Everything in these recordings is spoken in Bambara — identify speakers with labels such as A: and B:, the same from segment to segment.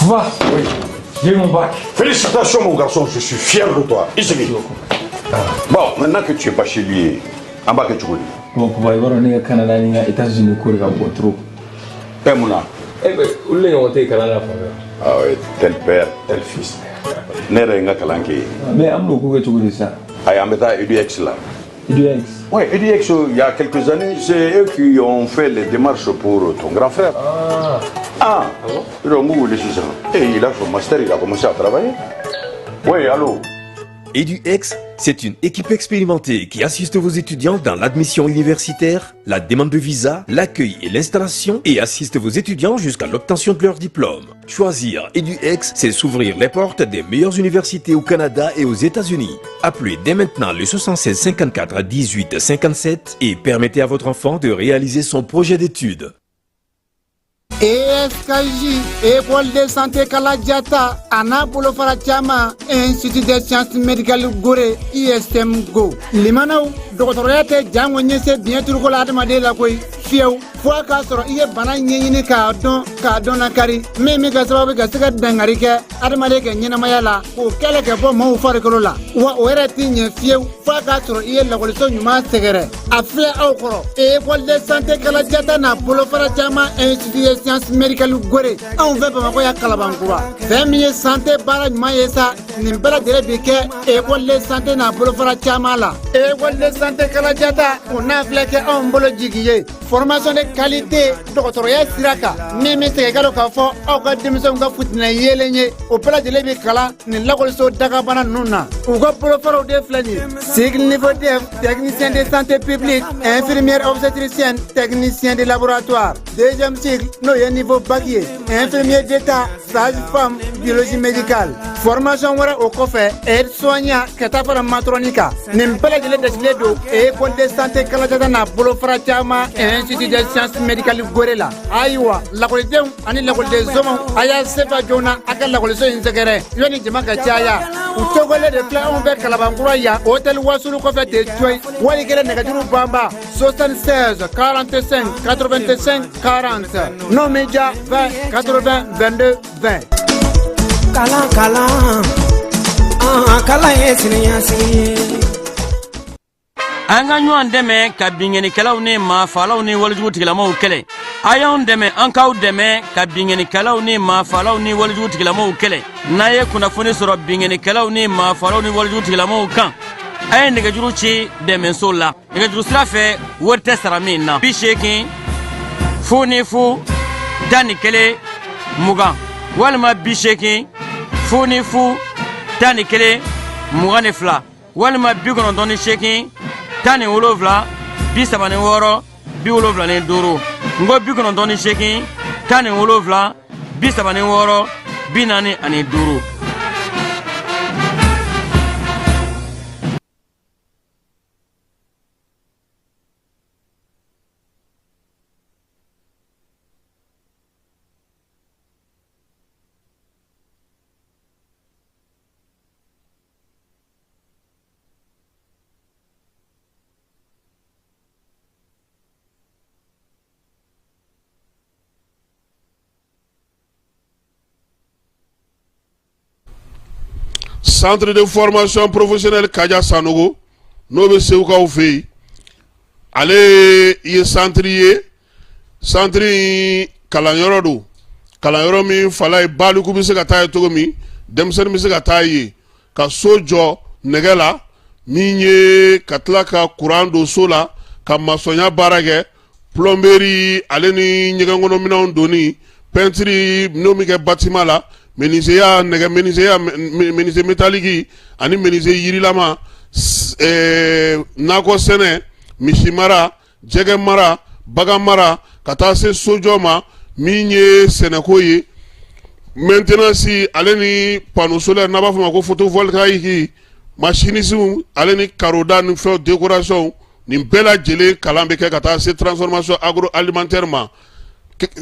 A: Papa, oui, j'ai mon bac.
B: Félicitations mon garçon, je suis fier de toi. I sigi. Bon, maintenant que tu es bachelier, an b'a kɛ cogo di?
A: Bon, papa, i b'a dɔn ne ka Canada ni n ka États-Unis ko de ka bon trop.
B: Ɛ mun na?
A: Eh ben, olu de ɲɔgɔn tɛ yen kalan na fan fɛ.
B: Ah ouais, tel père, tel fils. Ne yɛrɛ ye n ka kalan kɛ yen.
A: Mais an bɛn'o ko kɛ cogo di sisan?
B: Ayi, an bɛ taa EDX la.
A: EDX.
B: Oui, EDX, il y a quelques années, c'est eux qui ont fait les démarches pour ton grand frère.
A: Ah.
B: Ah,
A: Ah bon?
B: Ils ont wele sisan. Et il a son master, il a commencé à travailler. Oui, allô?
C: EduX, c'est une équipe expérimentée qui assiste vos étudiants dans l'admission universitaire, la demande de visa, l'accueil et l'installation et assiste vos étudiants jusqu'à l'obtention de leur diplôme. Choisir EduX, c'est s'ouvrir les portes des meilleures universités au Canada et aux États-Unis. Appelez dès maintenant le 76 54 18 57 et permettez à votre enfant de réaliser son projet d'études.
D: ESKJ, École de santé Kaladiata, a n'a bolofara caman, Institut des sciences médicales Gore, ISM Go. Limanaw, dɔgɔtɔrɔya tɛ jango ɲɛse biɲɛ turuko la adamaden la koyi fiyewu fo a k'a sɔrɔ i ye bana ɲɛɲini k'a dɔn k'a dɔn lakari min bɛ kɛ sababu ka se ka dankari kɛ adamaden ka ɲɛnamaya la k'o kɛlɛ ka bɔ maaw farikolo la wa o yɛrɛ tɛ ɲɛ fiyewu fo a k'a sɔrɔ i ye lakɔliso ɲuman sɛgɛrɛ a filɛ aw kɔrɔ école de santé Kaladiata n'a bolofara caman institut de sciences médicales Gore anw fɛ Bamakɔ yan Kalabankura fɛn min ye santé baara ɲuman ye sa nin bɛɛ lajɛlen bi kɛ école de santé n'a bolofara caman la école de santé Kaladiata o n'a filɛ kɛ anw bolo jigi ye formation de qualité dɔgɔtɔrɔya sira kan min bɛ segin ka don k'a fɔ aw ka denmisɛnw ka futinɛ yeelen ye o bɛɛ lajɛlen bɛ kalan nin lakɔliso dagabana ninnu na u ka bolofaraw de filɛ nin ye cycle niveau DEF technicien de santé publique infirmière obstétricienne technicien de laboratoire deuxième cycle n'o ye niveau bac ye infirmier d'état sage-femme biologie médicale formation wɛrɛ o kɔfɛ aide soignant ka taa fara matron kan nin bɛɛ lajɛlen dasilen don école de santé Kaladiata n'a bolofara caman institut des sciences médicales Gore la ayiwa lakɔlidenw ani lakɔliden somɔgɔw a y'a sefa joona a ka lakɔliso in sɛgɛrɛ yanni jama ka caya u tɔgɔlen de filɛ anw fɛ Kalabankura yan hôtel Wasulu kɔfɛ ten coyi wali kelen nɛgɛjuru banba 76 45 85 40 n'o m'i diya 20 80 22 20.
E: Kalan kalan an kalan ye siniɲɛsigi ye.
F: An ka ɲɔgɔn dɛmɛ ka binkannikɛlaw ni maafalaw ni walejugu tigilamaw kɛlɛ. A y'anw dɛmɛ an k'aw dɛmɛ ka binkannikɛlaw ni maafalaw ni walejugu tigilamaw kɛlɛ. N'a ye kunnafoni sɔrɔ binkannikɛlaw ni maafalaw ni walejugu tigilamaw kan, a ye nɛgɛjuru ci dɛmɛso la nɛgɛjuru sira fɛ wari tɛ sara min na 80 00 11 20 walima 80 00 11 22 walima 98 17 36 75. N ko 98 17 36 45.
G: Centre de formation professionnelle Kaja Sanogo n'o bɛ Segukaw fɛ yen, ale ye centre ye, centre in kalanyɔrɔ don, kalanyɔrɔ min fala ye baliku bɛ se ka taa yen cogo min, denmisɛnnin bɛ se ka taa yen ka so jɔ nɛgɛ la min ye ka tila ka kuran don so la, ka masɔnya baara kɛ, plomberie ale ni ɲɛgɛnkɔnɔminɛnw donni, peinture n'o bɛ kɛ bâtiment la, menuisier nɛgɛ menuisier, menuisier métallique ani menuisier yirilama, nakɔ sɛnɛ, misi mara, jɛgɛ mara, bagan mara, ka taa se sojɔ ma min ye sɛnɛko ye, maintenance ale ni panneau solaire n'a b'a fɔ o ma ko photovoltaïque, machinisme ale ni carreau da ni fɛn décoration. Nin bɛɛ lajɛlen kalan bɛ kɛ ka taa se transformation agroalimentaire ma.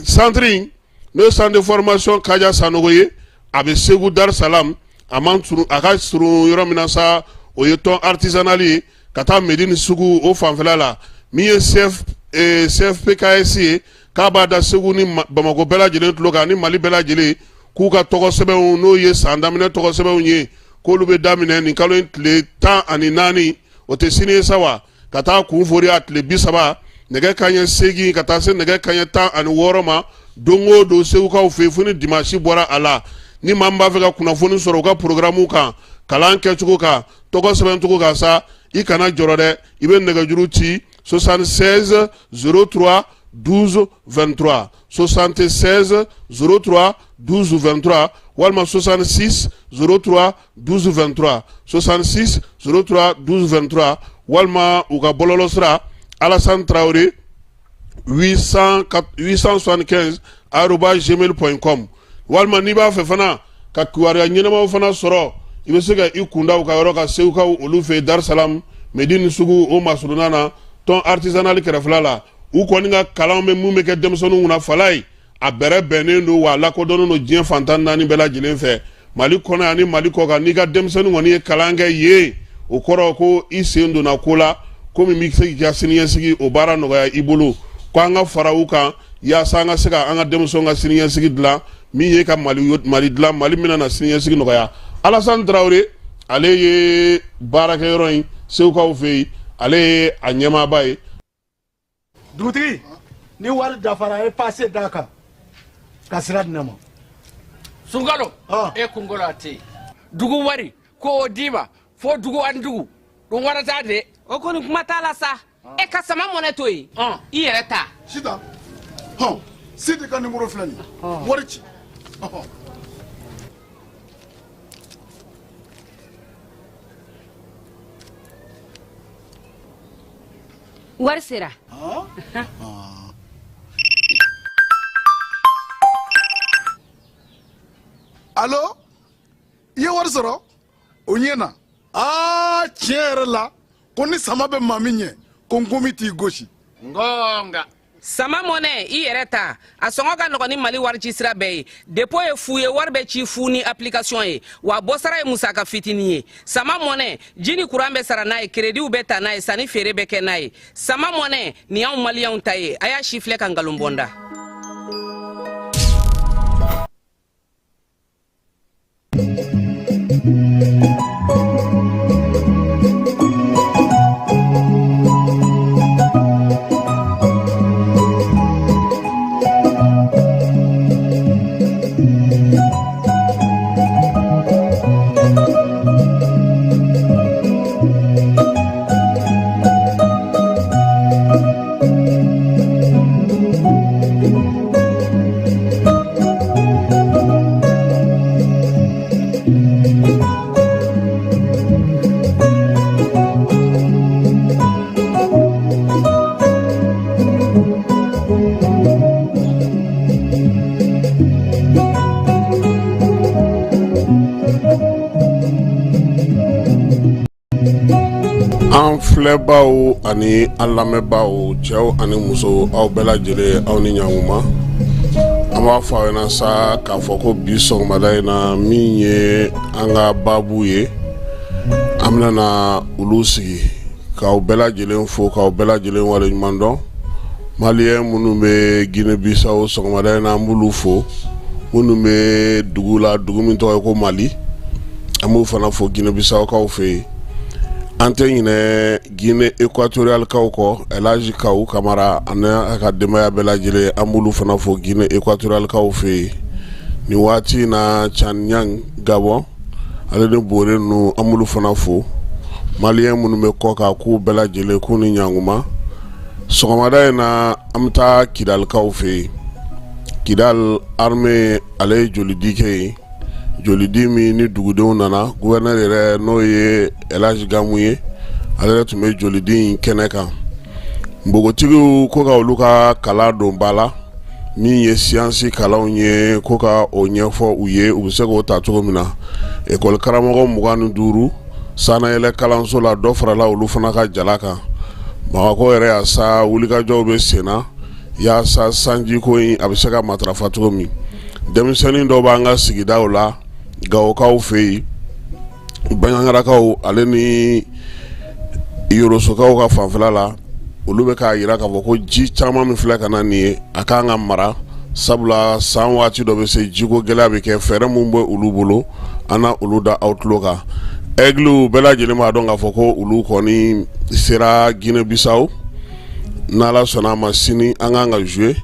G: Centre in n'o ye centre de formation Kaja Sanogo ye, a bɛ Segu Dar Salam, a man surun, a ka surun yɔrɔ min na sa, o ye tɔn artisanal ye ka taa Medine sugu o fanfɛla la min ye CF CFPKS ye k'a b'a da Segu ni Bamakɔ bɛɛ lajɛlen tulo kan ani Mali bɛɛ lajɛlen k'u ka tɔgɔ sɛbɛnw n'o ye san daminɛ tɔgɔ sɛbɛnw ye k'olu bɛ daminɛ nin kalo in tile 14, o tɛ sini ye sa wa, ka taa kun fori a tile 30, nɛgɛ kanɲɛ 8 ka taa se nɛgɛ kanɲɛ 16 ma don o don Segukaw fɛ yen, fo ni dimanche bɔra a la. Ni maa min b'a fɛ ka kunnafoni sɔrɔ u ka programme kan, kalan kɛcogo kan, tɔgɔ sɛbɛncogo kan sa, i kana jɔrɔ dɛ, i bɛ nɛgɛjuru ci 76 03 12 23, 76 03 12 23 walima 66 03 12 23, 66 03 12 23 walima u ka bɔlɔlɔ sira Alassane Traoré 875 arobase gmail point com. Walima n'i b'a fɛ fana ka kibaruya ɲɛnamaw fana sɔrɔ, i bɛ se ka i kunda u ka yɔrɔ kan Segukaw olu fɛ yen, Dar Salam Medine sugu o masurunna na, tɔn artisanal kɛrɛfɛla la. U kɔni ka kalan bɛ mun bɛ kɛ denmisɛnninw kunna falaye, a bɛrɛ bɛnnen don wa a lakodɔnnen don diɲɛ fan 14 bɛɛ lajɛlen fɛ, Mali kɔnɔ ani Mali kɔkan. N'i ka denmisɛnnin kɔni ye kalan kɛ yen, o kɔrɔ ko i sen donna ko la, ko min bɛ se k'i ka siniɲɛsigi o baara nɔgɔya i bolo. Ko an ka fara u kan yaasa an ka se ka an ka denmisɛnw ka siniɲɛsigi dilan, min ye ka Mali Mali dilan, Mali min na siniɲɛsigi nɔgɔya. Alassane Traoré, ale ye baarakɛyɔrɔ in Segukaw fɛ yen, ale ye a ɲɛmaaba ye.
H: Dugutigi, ni wari dafara, a ye pase d'a kan ka sira di ne ma.
I: Sunkalo, e kunkolo a tɛ yen. Dugu wari ko o d'i ma fo dugu ani dugu ɗum warata de.
J: O kɔni kuma t'a la sa. E ka sama mɔnɛ to yen, i yɛrɛ ta.
H: Sitan, hɔn, Sidi ka nimoro filɛ nin ye, wari ci.
J: Wari sera.
H: Alo, i ye wari sɔrɔ o ɲɛ na. Aa, tiɲɛ yɛrɛ la, ko ni sama bɛ maa min ɲɛ, ko nkomi t'i gosi.
I: Ngonga.
J: Sama mɔnɛ, i yɛrɛ ta, a sɔngɔ ka nɔgɔn ni Mali wari ci sira bɛɛ ye. Dépôt ye fu ye, wari bɛ ci fu ni application ye, wa bɔsara ye musaka fitinin ye. Sama mɔnɛ, ji ni kuran bɛ sara n'a ye, créditw bɛ ta n'a ye, sanni feere bɛ kɛ n'a ye. Sama mɔnɛ nin y'anw maliyɛnw ta ye. A y'a si filɛ ka nkalon bɔ n da.
G: An filɛbaw ani an lamɛnbaaw, cɛw ani musow, aw bɛɛ lajɛlen, aw ni ɲankuma. An b'a fɔ aw ɲɛna sa k'a fɔ ko bi sɔgɔmada in na, min ye an ka baabu ye, an bɛna na olu sigi k'aw bɛɛ lajɛlen fo, k'aw bɛɛ lajɛlen waleɲuman dɔn. Maliyɛn minnu bɛ Guinée Bissau sɔgɔmada in na, an b'olu fo. Minnu bɛ dugu la, dugu min tɔgɔ ye ko Mali, an b'u fana fo Guinée Bissaukaw fɛ yen. An tɛ ɲinɛ Guinée équatorialekaw kɔ, Elhaji Kawu Kamara ani a ka denbaya bɛɛ lajɛlen, an b'olu fana fo Guinée équatorialekaw fɛ yen nin waati in na. Can Ɲang Gabon, ale ni Bore ninnu, an b'olu fana fo. Maliyɛn minnu bɛ kɔkan, k'u bɛɛ lajɛlen k'u ni ɲankuma. Sɔgɔmada in na, an bɛ taa Kidalikaw fɛ yen. Kidal armée, ale ye jolidi kɛ yen, jolidi min ni dugudenw nana. Gouverneur yɛrɛ, n'o ye Elhaji Gamu ye, ale yɛrɛ tun bɛ jolidi in kɛnɛ kan. Npogotigiw ko ka olu ka kalan don ba la, min ye siyansi kalanw ye, ko ka o ɲɛfɔ u ye, u bɛ se k'o ta cogo min na. Ekɔli karamɔgɔ 25 sannayɛlɛ kalanso la, dɔ farala olu fana ka jala kan. Bamakɔ yɛrɛ ya sa, wulikajɔw bɛ sen na yaasa sanjiko in a bɛ se ka matarafa cogo min. Denmisɛnnin dɔw b'an ka sigidaw la, Gawokaw fɛ yen, Baɲagarakaw ale ni Yorosokaw ka fanfɛla la. olu bɛ k'a jira k'a fɔ ko ji caman min filɛ ka na nin ye, a ka kan ka mara, sabula san waati dɔ bɛ se, jiko gɛlɛya bɛ kɛ. Fɛɛrɛ min bɛ olu bolo, an na olu da aw tulo kan. Aigles bɛɛ lajɛlen b'a dɔn k'a fɔ ko olu kɔni sera Guinée Bissau. N'Ala sɔnna a ma, sini an kan ka jouer.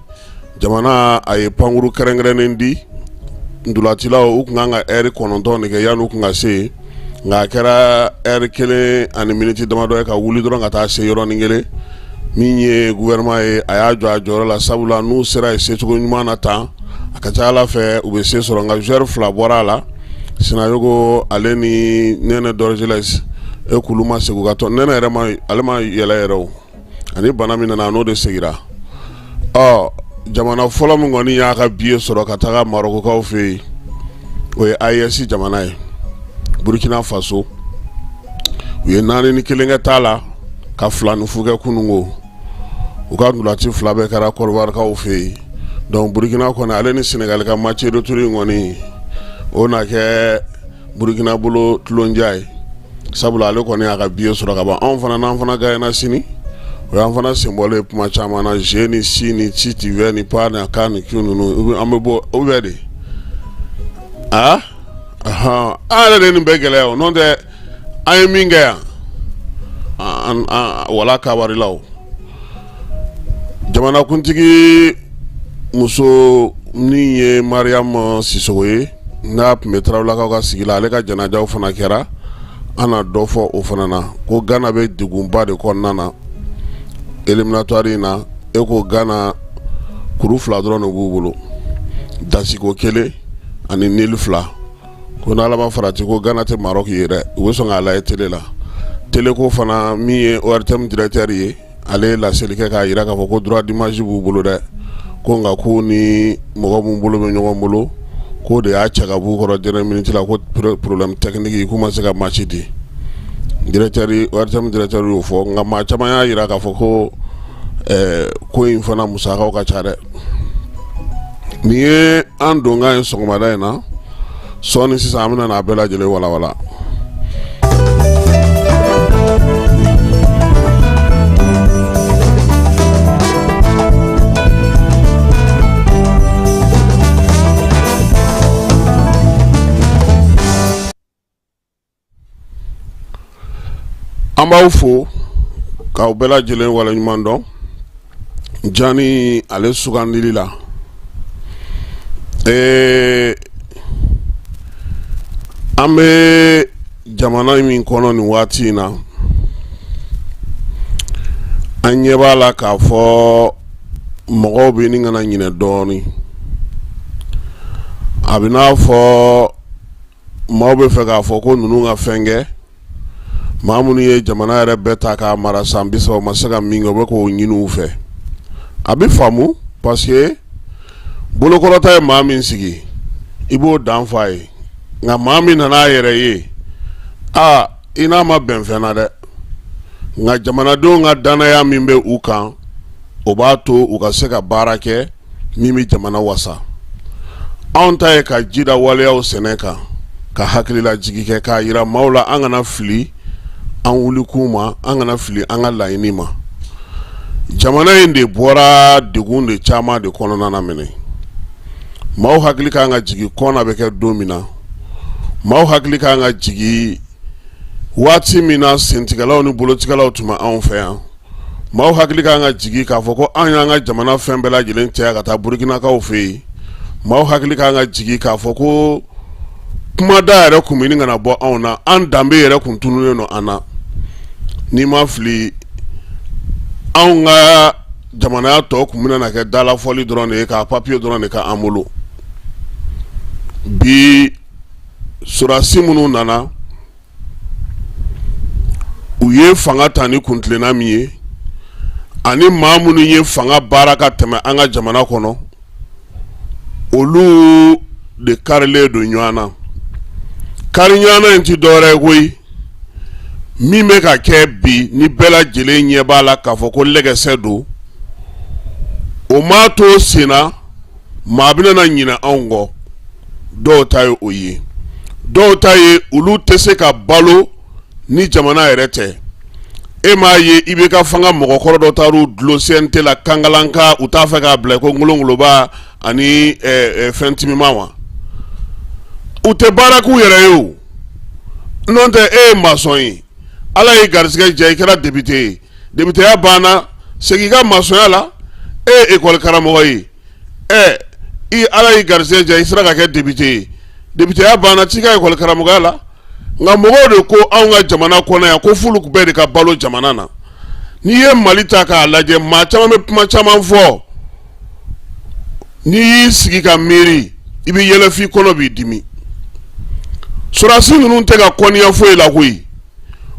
G: Jamana a ye pankuru kɛrɛnkɛrɛnnen di ntolacilaw, u tun kan ka ɛri 9 de kɛ yanni u tun ka se yen, nka a kɛra ɛri 1 ani miniti damadɔ ye ka wuli dɔrɔn ka taa se yɔrɔnin kelen. Min ye gouvernement ye, a y'a jɔ a jɔyɔrɔ la, sabula n'u sera yen secogo ɲuman na tan, a ka ca Ala fɛ u bɛ se sɔrɔ. Nka joueur 2 bɔra a la, Sinayogo ale ni Nɛnɛ Dorgelès, e k'olu ma segin u ka tɔn. Nɛnɛ yɛrɛ ma, ale ma yɛlɛ yɛrɛ o, ani bana min nana, a n'o de seginna. Ɔ jamana fɔlɔ min kɔni y'a ka billet sɔrɔ ka taga Marɔkukaw fɛ yen, o ye AES jamana ye, Burkina Faso. U ye 4-1 kɛ ta la ka 2-0 kɛ kununko. U ka ntolaci 2 bɛɛ kɛra Kɔdiwarikaw fɛ yen. Donc Burkina kɔni, ale ni Senegali ka match retour in kɔni, o na kɛ Burkina bolo tulonja ye, sabula ale kɔni y'a ka billet sɔrɔ ka ban. Anw fana, n'an fana gagnera sini, o y'an fana senbɔlen kuma caman na. Je ni si ni ci ti vɛ ni pa ni ka ni Q ninnu, an bɛ bɔ o bɛɛ de. Aa, an yɛrɛ de ye nin bɛɛ gɛlɛya o, n'o tɛ an ye min kɛ yan wala kabarilaw. Jamanakuntigi muso min ye Mariam Sisoko ye, n'a tun bɛ Tarawelelakaw ka sigi la, ale ka janajaw fana kɛra. An na dɔ fɔ o fana na ko Gana bɛ degunba de kɔnɔna na éliminatoire in na. E ko Gana kuru 2 dɔrɔn de b'u bolo, dasiko 1 ani nul 2. Ko n'Ala ma farati, ko Gana tɛ Maroc ye dɛ, u bɛ sɔn k'a lajɛ télé la. Télé ko fana, min ye ORTM directeur ye, ale ye laseli kɛ k'a jira k'a fɔ ko droit d'image b'u bolo dɛ, ko nka k'u ni mɔgɔ min bolo bɛ ɲɔgɔn bolo, k'o de y'a cɛ ka b'u kɔrɔ dernière minute la, ko problème technique, k'u ma se ka match di. Directeur ORTM directeur y'o fɔ, nka maa caman y'a jira k'a fɔ ko ko in fana musakaw ka ca dɛ. Nin ye an donkan ye sɔgɔmada in na. Sɔɔni sisan, an bɛna n'a bɛɛ lajɛlen walawala. An b'aw fo k'aw bɛɛ lajɛlen waleɲuman dɔn Jani ale sugandili la. An bɛ jamana min kɔnɔ nin waati in na, an ɲɛ b'a la k'a fɔ mɔgɔw bɛ ɲini ka na ɲinɛ dɔɔnin. A bɛ n'a fɔ maaw bɛ fɛ k'a fɔ ko ninnu ka fɛn kɛ. Maa minnu ye jamana yɛrɛ bɛɛ ta k'a mara san 30, ma se ka min kɛ, u bɛ k'o ɲini u fɛ. A bɛ faamu, parce que bolokɔrɔta ye maa min sigi, i b'o dan fɔ a ye. Nka maa min nana a yɛrɛ ye, aa, i n'a ma bɛn fɛn na dɛ. Nka jamanadenw ka dannaya min bɛ u kan, o b'a to u ka se ka baara kɛ min bɛ jamana wasa. Anw ta ye ka ji da waleyaw sɛnɛ kan, ka hakililajigi kɛ k'a jira maaw la an kana fili an wulikun ma, an kana fili an ka laɲini ma. Jamana in de bɔra degun de caman de kɔnɔna na minɛ. Maaw hakili kan ka jigin kɔna bɛ kɛ don min na, maaw hakili kan ka jigin waati min na sentigɛlaw ni bolotigɛlaw tun bɛ anw fɛ yan. Maaw hakili kan ka jigin k'a fɔ ko an y'an ka jamana fɛn bɛɛ lajɛlen cɛ ka taa Burukinakaw fɛ yen. Maaw hakili kan ka jigin k'a fɔ ko kumada yɛrɛ kun bɛ ɲini ka na bɔ anw na, an danbe yɛrɛ kun tununnen don an na. N'i ma fili, anw ka jamanaya tɔ kun bɛna na kɛ dalafɔli dɔrɔn de ye, k'a papiye dɔrɔn de k'an bolo. Bi sɔrɔdasi minnu nana, u ye fanga ta ni kuntilenna min ye, ani maa minnu ye fanga baara ka tɛmɛ an ka jamana kɔnɔ, olu de karilen don ɲɔgɔn na. Kari ɲɔgɔn na in tɛ dɔwɛrɛ ye koyi, min bɛ ka kɛ bi ni bɛɛ lajɛlen ɲɛ b'a la k'a fɔ ko lɛgɛsɛ don, o m'a to senna maa bɛna na ɲinɛ anw kɔ. Dɔw ta ye o ye, dɔw ta ye olu tɛ se ka balo ni jamana yɛrɛ tɛ. E m'a ye IBK fanga mɔgɔkɔrɔ dɔ taar'u dulon CNT la kankalanka, u t'a fɛ k'a bila ko ngolongoloba ani fɛn timima wa? U tɛ baara k'u yɛrɛ ye o. N'o tɛ, e ye masɔn ye, Ala y'i garisɛgɛ diya, i kɛra député ye, députéya banna, segin i ka masɔnya la. E ye école karamɔgɔ ye, ɛ i Ala y'i garisɛgɛ diya, i sera ka kɛ député ye, députéya banna, t'i ka école karamɔgɔya la. Nka mɔgɔw de ko anw ka jamana kɔnɔ yan ko f'olu bɛɛ de ka balo jamana na. N'i ye Mali ta k'a lajɛ, maa caman bɛ kuma caman fɔ. N'i y'i sigi ka miiri, i bɛ yɛlɛ f'i kɔnɔ b'i dimi. Sɔrɔdasi ninnu tɛ ka kɔniya foyi la koyi.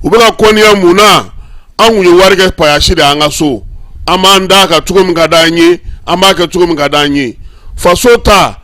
G: U bɛ ka kɔniya mun na? An kun ye wari kɛ payasi de an ka so, an b'an da kan cogo min ka d'an ye, an b'a kɛ cogo min ka d'an ye. Faso ta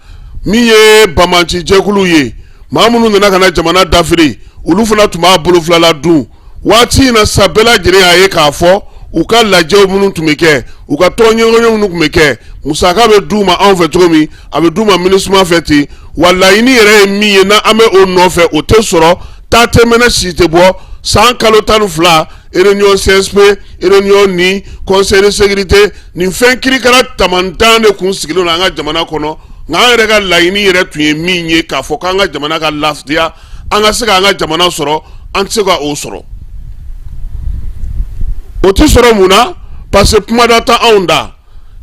G: min ye banbaanci jɛkulu ye, maa minnu nana ka na jamana dafiri, olu fana tun b'a bolo filala dun. Waati in na sa, bɛɛ lajɛlen y'a ye k'a fɔ u ka lajɛw minnu tun bɛ kɛ, u ka tɔn ɲɔgɔnye minnu tun bɛ kɛ, musaka bɛ d'u ma anw fɛ cogo min, a bɛ d'u ma MINUSMA fɛ ten. Wa laɲini yɛrɛ ye min ye, n'an bɛ o nɔfɛ, o tɛ sɔrɔ. Taa tɛ mɛnɛ, si tɛ bɔ. San kalo 12, réunion CSP, réunion ni conseil de sécurité, nin fɛn kirikara tamantan de kun sigilen don an ka jamana kɔnɔ. Nka an yɛrɛ ka laɲini yɛrɛ tun ye min ye, k'a fɔ k'an ka jamana ka lafiya, an ka se k'an ka jamana sɔrɔ, an tɛ se ka o sɔrɔ. O tɛ sɔrɔ mun na? Parce que kumada tɛ anw da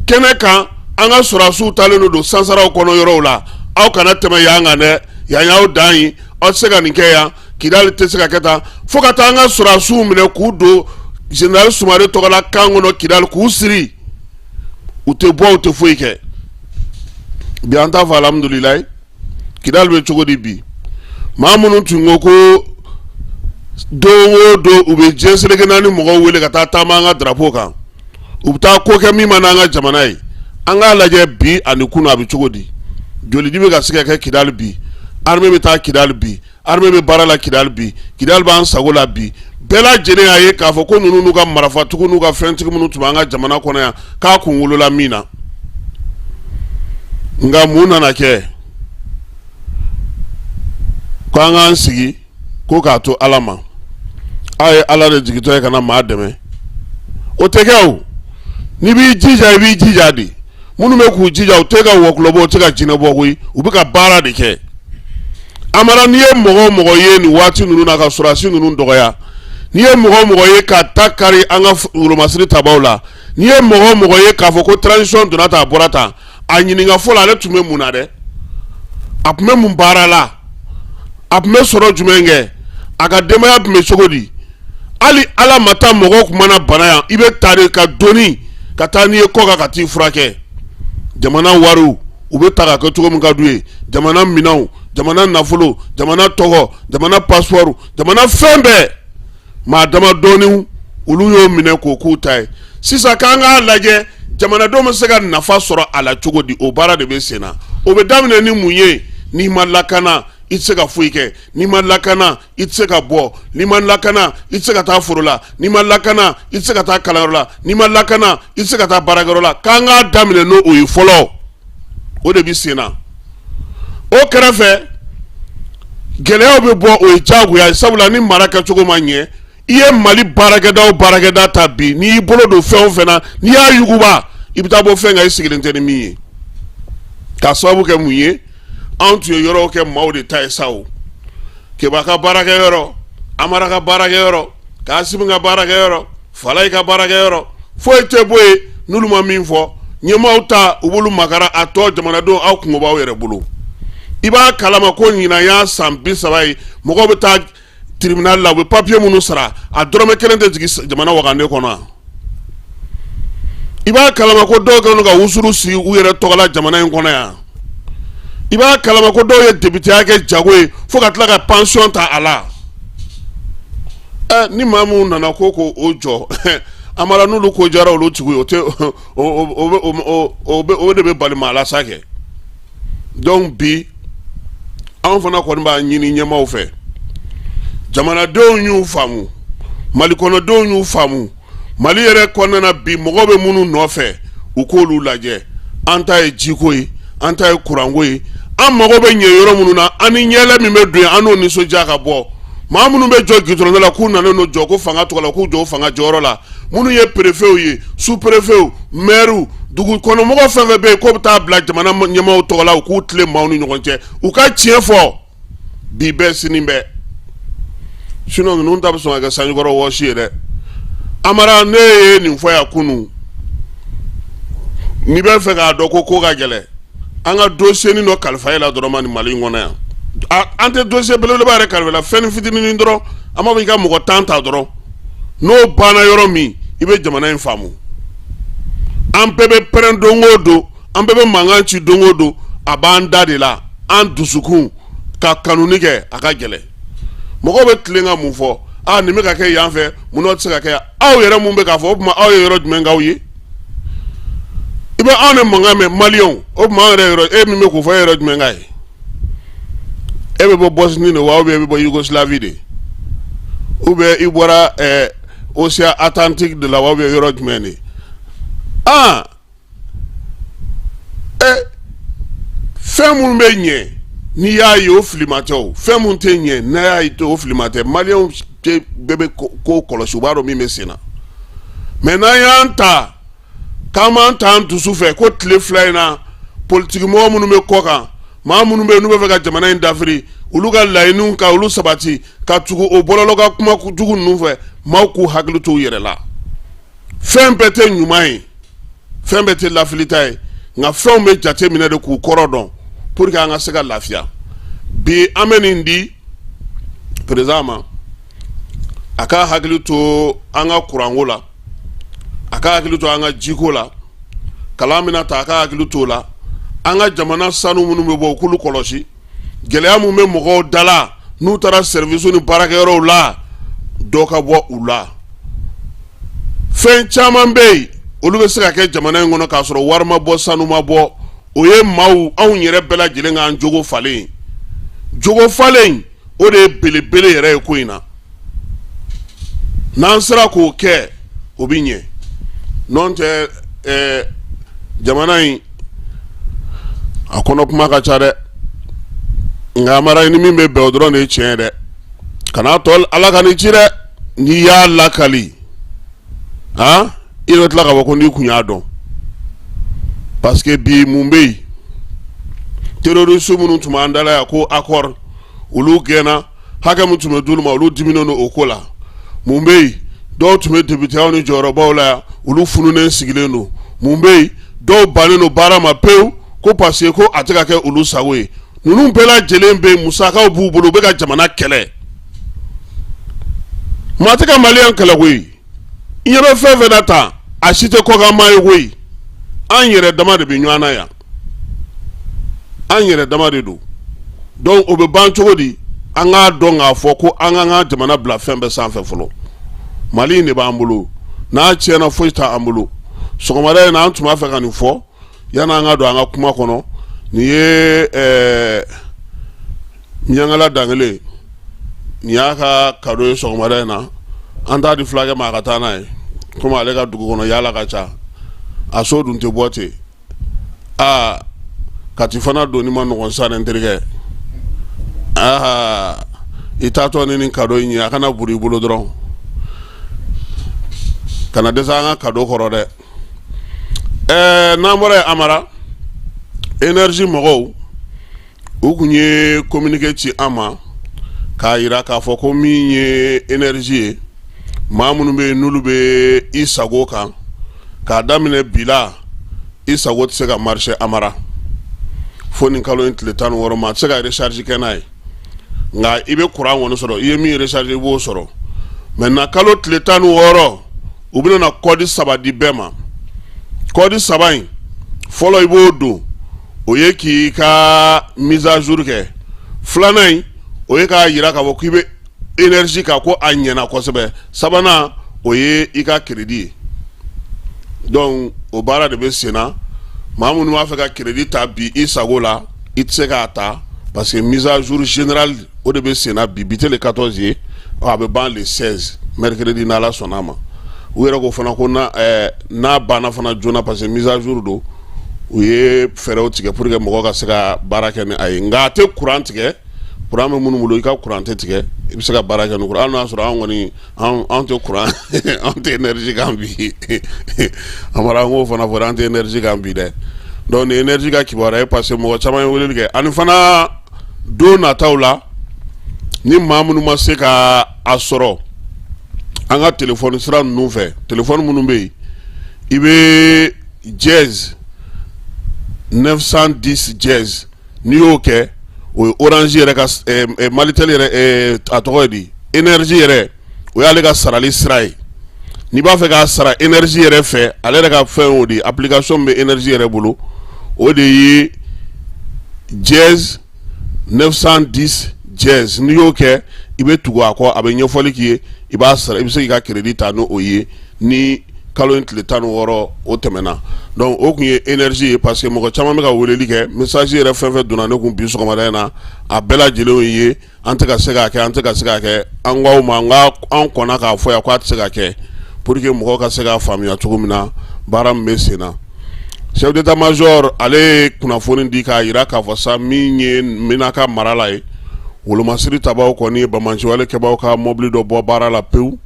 G: kɛnɛ kan. An ka sɔrɔdasiw taalen don sansaraw kɔnɔ yɔrɔw la. Aw kana tɛmɛ yan kan dɛ, yan y'aw dan ye, aw tɛ se ka nin kɛ yan, Kidali tɛ se ka kɛ tan. Fo ka taa an ka sɔrɔdasiw minɛ k'u don général Sumare tɔgɔla camp kɔnɔ Kidali, k'u siri, u tɛ bɔ, u tɛ foyi kɛ. Bi an t'a fɔ alhamdulilayi? Kidali bɛ cogo di bi? Maa minnu tun ko ko don o don u bɛ diɲɛ seleke naani mɔgɔw wele ka taa taama an ka drapeau kan, u bɛ taa ko kɛ min man d'an ka jamana ye, an k'a lajɛ bi ani kunun a bɛ cogo di? Jolidi bɛ ka se ka kɛ Kidali bi, armée bɛ taa Kidali bi, armée bɛ baara la Kidali bi, Kidali b'an sago la bi. Bɛɛ lajɛlen y'a ye k'a fɔ ko ninnu n'u ka marafatigiw n'u ka fɛntigi minnu tun b'an ka jamana kɔnɔ yan, k'a kun wolola min na. Nka mun nana kɛ? Ko an k'an sigi ko k'a to Ala ma. Aw ye Ala de jigitɔ ye ka na maa dɛmɛ, o tɛ kɛ o. N'i b'i jija, i b'i jija de. Minnu bɛ k'u jija, u tɛ ka wɔkulɔ bɔ, u tɛ ka jinɛ bɔ koyi, u bɛ ka baara de kɛ. Amara, n'i ye mɔgɔ o mɔgɔ ye nin waati ninnu na ka sɔrɔdasi ninnu dɔgɔya, n'i ye mɔgɔ o mɔgɔ ye ka ta kari an ka wolomasiri tabaw la, n'i ye mɔgɔ o mɔgɔ ye k'a fɔ ko transition donna tan, a bɔra tan, a ɲininka fɔlɔ, ale tun bɛ mun na dɛ? A tun bɛ mun baara la? A tun bɛ sɔrɔ jumɛn kɛ? A ka denbaya tun bɛ cogo di? Hali Ala ma taa, mɔgɔw tun mana bana yan, i bɛ ta de ka doni ka taa n'i ye kɔkan ka t'i furakɛ. Jamana wariw, u bɛ ta ka kɛ cogo min ka d'u ye. Jamana minɛnw, jamana nafolo, jamana tɔgɔ, jamana passeport, jamana fɛn bɛɛ, maa dama dɔɔni olu y'o minɛ k'o k'u ta ye. Sisan k'an k'a lajɛ jamanadenw bɛ se ka nafa sɔrɔ a la cogo di, o baara de bɛ sen na. O bɛ daminɛ ni mun ye? N'i ma lakana, i tɛ se ka foyi kɛ. N'i ma lakana, i tɛ se ka bɔ. N'i ma lakana, i tɛ se ka taa foro la. N'i ma lakana, i tɛ se ka taa kalanyɔrɔ la. N'i ma lakana, i tɛ se ka taa baarakɛyɔrɔ la. K'an k'a daminɛ n'o ye fɔlɔ, o de bɛ sen na. O kɛrɛfɛ, gɛlɛyaw bɛ bɔ, o ye diyagoya ye, sabula ni mara kɛcogo ma ɲɛ. I ye Mali baarakɛda o baarakɛda ta bi, n'i y'i bolo don fɛn o fɛn na, n'i y'a yuguba, i bɛ taa bɔ fɛn kan i sigilen tɛ ni min ye. K'a sababu kɛ mun ye? Anw tun ye yɔrɔw kɛ maaw de ta ye sa. O Keba ka baarakɛyɔrɔ, Amara ka baarakɛyɔrɔ, Kasimi ka baarakɛyɔrɔ, Falayi ka baarakɛyɔrɔ, foyi tɛ bɔ yen n'olu ma min fɔ. Ɲɛmaaw ta, u b'olu makara. A tɔ jamanadenw, aw kungo b'aw yɛrɛ bolo. I b'a kalama ko ɲinan y'a san 30 ye, mɔgɔw bɛ taa tribunal la, u bɛ papiye minnu sara, a dɔrɔmɛ kelen tɛ jigin jamana wagande kɔnɔ. I b'a kalama ko dɔw kɛlen ka wusuru sigi u yɛrɛ tɔgɔ la jamana in kɔnɔ yan. I b'a kalama ko dɔw ye députéya kɛ jago ye fo ka tila ka pension ta a la. Ɛ ni maa minnu nana ko k'o jɔ, Amara, n'olu ko jara olu tigiw ye, o tɛ o de bɛ bali maa la sa kɛ. Donc bi anw fana kɔni b'a ɲini ɲɛmaaw fɛ. Jamanadenw y'u faamu, Mali kɔnɔdenw y'u faamu. Mali yɛrɛ kɔnɔna na bi, mɔgɔw bɛ minnu nɔfɛ, u k'olu lajɛ. An ta ye jiko ye, an ta ye kuranko ye. An mago bɛ ɲɛ yɔrɔ minnu na, an ni ɲɛlɛ min bɛ don yen, an n'o nisɔndiya ka bɔ. Maa minnu bɛ jɔ gidɔrɔn la k'u nalen don jɔ ko fanga tɔgɔ la, k'u jɔ fanga jɔyɔrɔ la, minnu ye perefew ye, sous-préfetw, mɛriw, dugu kɔnɔmɔgɔ fɛn fɛn bɛ yen k'o bɛ taa bila jamana ɲɛmaaw tɔgɔ la, u k'u tilen maaw ni ɲɔgɔn cɛ, u ka tiɲɛ fɔ bi bɛɛ sini bɛɛ, sinon ninnu ta bɛ sɔn ka kɛ sanjikɔrɔ wɔsi ye dɛ. Amara, ne ye nin fɔ yan kunun, n'i bɛ fɛ k'a dɔn ko ko ka gɛlɛn, an ka dossier dɔ kalifa e la dɔrɔn ma nin Mali in kɔnɔ yan. An tɛ dossier belebeleba yɛrɛ kalifa la, fɛn fitinin dɔrɔn, an b'a fɔ i ka mɔgɔ 10 ta dɔrɔn, n'o banna yɔrɔ min, i bɛ jamana in faamu. An bɛɛ bɛ pɛrɛn don o don, an bɛɛ bɛ mankan ci don o don, a b'an da de la, an dusukun ka kanuni kɛ, a ka gɛlɛn. Mɔgɔw bɛ tilen ka mun fɔ? Aa, nin bɛ ka kɛ yan fɛ, mun tɛ se ka kɛ? Aw yɛrɛ mun bɛ k'a fɔ, o tuma aw ye yɔrɔ jumɛn k'aw ye? I bɛ anw de mankan mɛn, maliyɛnw. O tuma anw yɛrɛ yɔrɔ, e min bɛ k'o fɔ, e yɔrɔ jumɛn ka ye? E bɛ bɔ Bosnie de wa, ou bien e bɛ bɔ Yougoslavie de, ou bien i bɔra océan Atlantique de la wa, ou bien yɔrɔ jumɛn de? Aa, ɛ, fɛn minnu bɛ ɲɛ n'i y'a ye, o filima tɛ. O fɛn minnu tɛ ɲɛ, n'a y'a ye, o filima tɛ. Maliyɛnw bɛɛ bɛ ko kɔlɔsi, u b'a dɔn min bɛ sen na. Mais n'an y'an ta k'an b'an ta an dusu fɛ ko tile 2 in na, politikimɔgɔ minnu bɛ kɔ kan, maa minnu bɛ yen n'u bɛ fɛ ka jamana in dafiri, olu ka laɲiniw ka olu sabati ka tugu o bɔlɔlɔ ka kuma jugu ninnu fɛ, maaw k'u hakili to u yɛrɛ la. Fɛn bɛɛ tɛ ɲuman ye, fɛn bɛɛ tɛ lafilita ye, nka fɛnw bɛ jate minɛ de k'u kɔrɔ dɔn pour que an ka se ka lafiya. Bi an bɛ nin di président ma, a k'a hakili to an ka kuranko la, a k'a hakili to an ka jiko la, kalan bɛna ta, a k'a hakili to o la, an ka jamana sanu minnu bɛ bɔ, u k'olu kɔlɔsi, gɛlɛya min bɛ mɔgɔw da la n'u taara service ni baarakɛyɔrɔw la, dɔ ka bɔ u la. Fɛn caman bɛ yen, olu bɛ se ka kɛ jamana in kɔnɔ k'a sɔrɔ wari ma bɔ, sanu ma bɔ. O ye maaw, anw yɛrɛ bɛɛ lajɛlen k'an jogo falen. Jogo falen, o de ye belebele yɛrɛ ye ko in na. N'an sera k'o kɛ, o bɛ ɲɛ. N'o tɛ, jamana in a kɔnɔ kuma ka ca dɛ, nka Amara, ni min bɛ bɛn, o dɔrɔn de ye tiɲɛ ye dɛ. Kana tɔ Ala ka nin ci dɛ. N'i y'a lakali, han, i yɛrɛ bɛ tila k'a fɔ ko n'i kun y'a dɔn. Parce que bi mun bɛ yen? Terroriste minnu tun b'an da la yan ko accord, olu gɛnna, hakɛ min tun bɛ d'olu ma, olu diminen don o ko la. Mun bɛ yen? Dɔw tun bɛ députéw ni jɔyɔrɔbaw la yan, olu fununen sigilen don. Mun bɛ yen? Dɔw bannen don baara ma pewu ko parce que ko a tɛ ka kɛ olu sago ye. Ninnu bɛɛ lajɛlen bɛ yen, musakaw b'u bolo, u bɛ ka jamana kɛlɛ. Maa tɛ ka maliyɛn kɛlɛ koyi. I ɲɛ bɛ fɛn fɛn na tan, a si tɛ kɔkanmaa ye koyi. An yɛrɛ dama de bɛ ɲɔgɔn na yan, an yɛrɛ dama de don. Donc o bɛ ban cogo di? An k'a dɔn k'a fɔ ko an k'an ka jamana bila fɛn bɛɛ sanfɛ fɔlɔ. Mali in de b'an bolo, n'a tiɲɛna, foyi t'an bolo. Sɔgɔmada in na, an tun b'a fɛ ka nin fɔ yanni an ka don an ka kuma kɔnɔ. Nin ye Miyankala Dankele, nin y'a ka cadeau ye sɔgɔmada in na. An t'a di fulakɛ ma a ka taa n'a ye, komi ale ka dugu kɔnɔ yaala ka ca, a so dun tɛ bɔ ten. Aa, Kati fana donni ma nɔgɔn sa, n terikɛ. Aa, i taatɔ ni nin cadeau in ye, a kana buru i bolo dɔrɔn, kana dɛsɛ an ka cadeau kɔrɔ dɛ. Ɛɛ, n'an bɔra yen, Amara, énergie mɔgɔw, u kun ye communiqué ci an ma k'a yira k'a fɔ ko min ye énergie ye, maa minnu bɛ yen n'olu bɛ i sago kan, k'a daminɛ bi la, i sago tɛ se ka marcher Amara fo nin kalo in tile 16 ma. A tɛ se ka recharge kɛ n'a ye, nka i bɛ courant kɔni sɔrɔ. I ye min recharger, i b'o sɔrɔ. Maintenant, kalo tile 16, u bɛna na code saba di bɛɛ ma. Code saba in fɔlɔ, i b'o don, o ye k'i ka mise à jour kɛ. Filanan in, o ye k'a yira k'a fɔ k'i bɛ énergie kan, ko a ɲɛna kosɛbɛ. Sabanan, o ye i ka crédit ye. Donc o baara de bɛ sen na. Maa minnu b'a fɛ ka crédit ta bi i sago la, i tɛ se k'a ta parce que mise à jour générale, o de bɛ sen na bi. Bi tɛ le 14 ye, a bɛ ban le 16, mercredi, n'Ala sɔnna a ma. U yɛrɛ ko fana ko n'a banna fana joona, parce que mise à jour don, u ye fɛɛrɛw tigɛ pour que mɔgɔ ka se ka baara kɛ ni a ye. Nka a tɛ courant tigɛ. Kuran bɛ minnu bolo, i ka kuran tɛ tigɛ, i bɛ se ka baara kɛ ni kuran. Hali n'a sɔrɔ an kɔni an tɛ kuran, an tɛ énergie kan bi. Amara, an k'o fana fɔ, an tɛ énergie kan bi dɛ. Donc nin énergie ka kibaruya ye, parce que mɔgɔ caman ye weleli kɛ. Ani fana, don nataw la, ni maa minnu ma se ka a sɔrɔ an ka telefɔni sira ninnu fɛ, telefɔni minnu bɛ yen, i bɛ dièse 910 dièse, n'i y'o kɛ, o ye Orange yɛrɛ ka, Malitel yɛrɛ, a tɔgɔ ye di, énergie yɛrɛ, o y'ale ka sarali sira ye. N'i b'a fɛ k'a sara énergie yɛrɛ fɛ, ale yɛrɛ ka fɛn, o de application bɛ énergie yɛrɛ bolo, o de ye dièse 910 dièse. N'i y'o kɛ, i bɛ tugu a kɔ, a bɛ ɲɛfɔli k'i ye, i b'a sara, i bɛ se k'i ka crédit ta n'o ye ni kalo in tile 16 o tɛmɛna. Donc o tun ye énergie ye, parce que mɔgɔ caman bɛ ka weleli kɛ. Message yɛrɛ fɛn fɛn donna ne kun bi sɔgɔmada in na, a bɛɛ lajɛlen ye an tɛ ka se k'a kɛ, an tɛ ka se k'a kɛ. An ko aw ma, n an kɔnna k'a fɔ yan k'a tɛ se ka kɛ, pour que mɔgɔw ka se k'a faamuya cogo min na baara min bɛ sen na. Chef d'état major, ale ye kunnafoni di k'a jira k'a fɔ sa, min ye Menaka mara la ye, wolomasiri tabaw kɔni ye banbaanciwale kɛbaw ka mɔbili dɔ bɔ baara la pewu.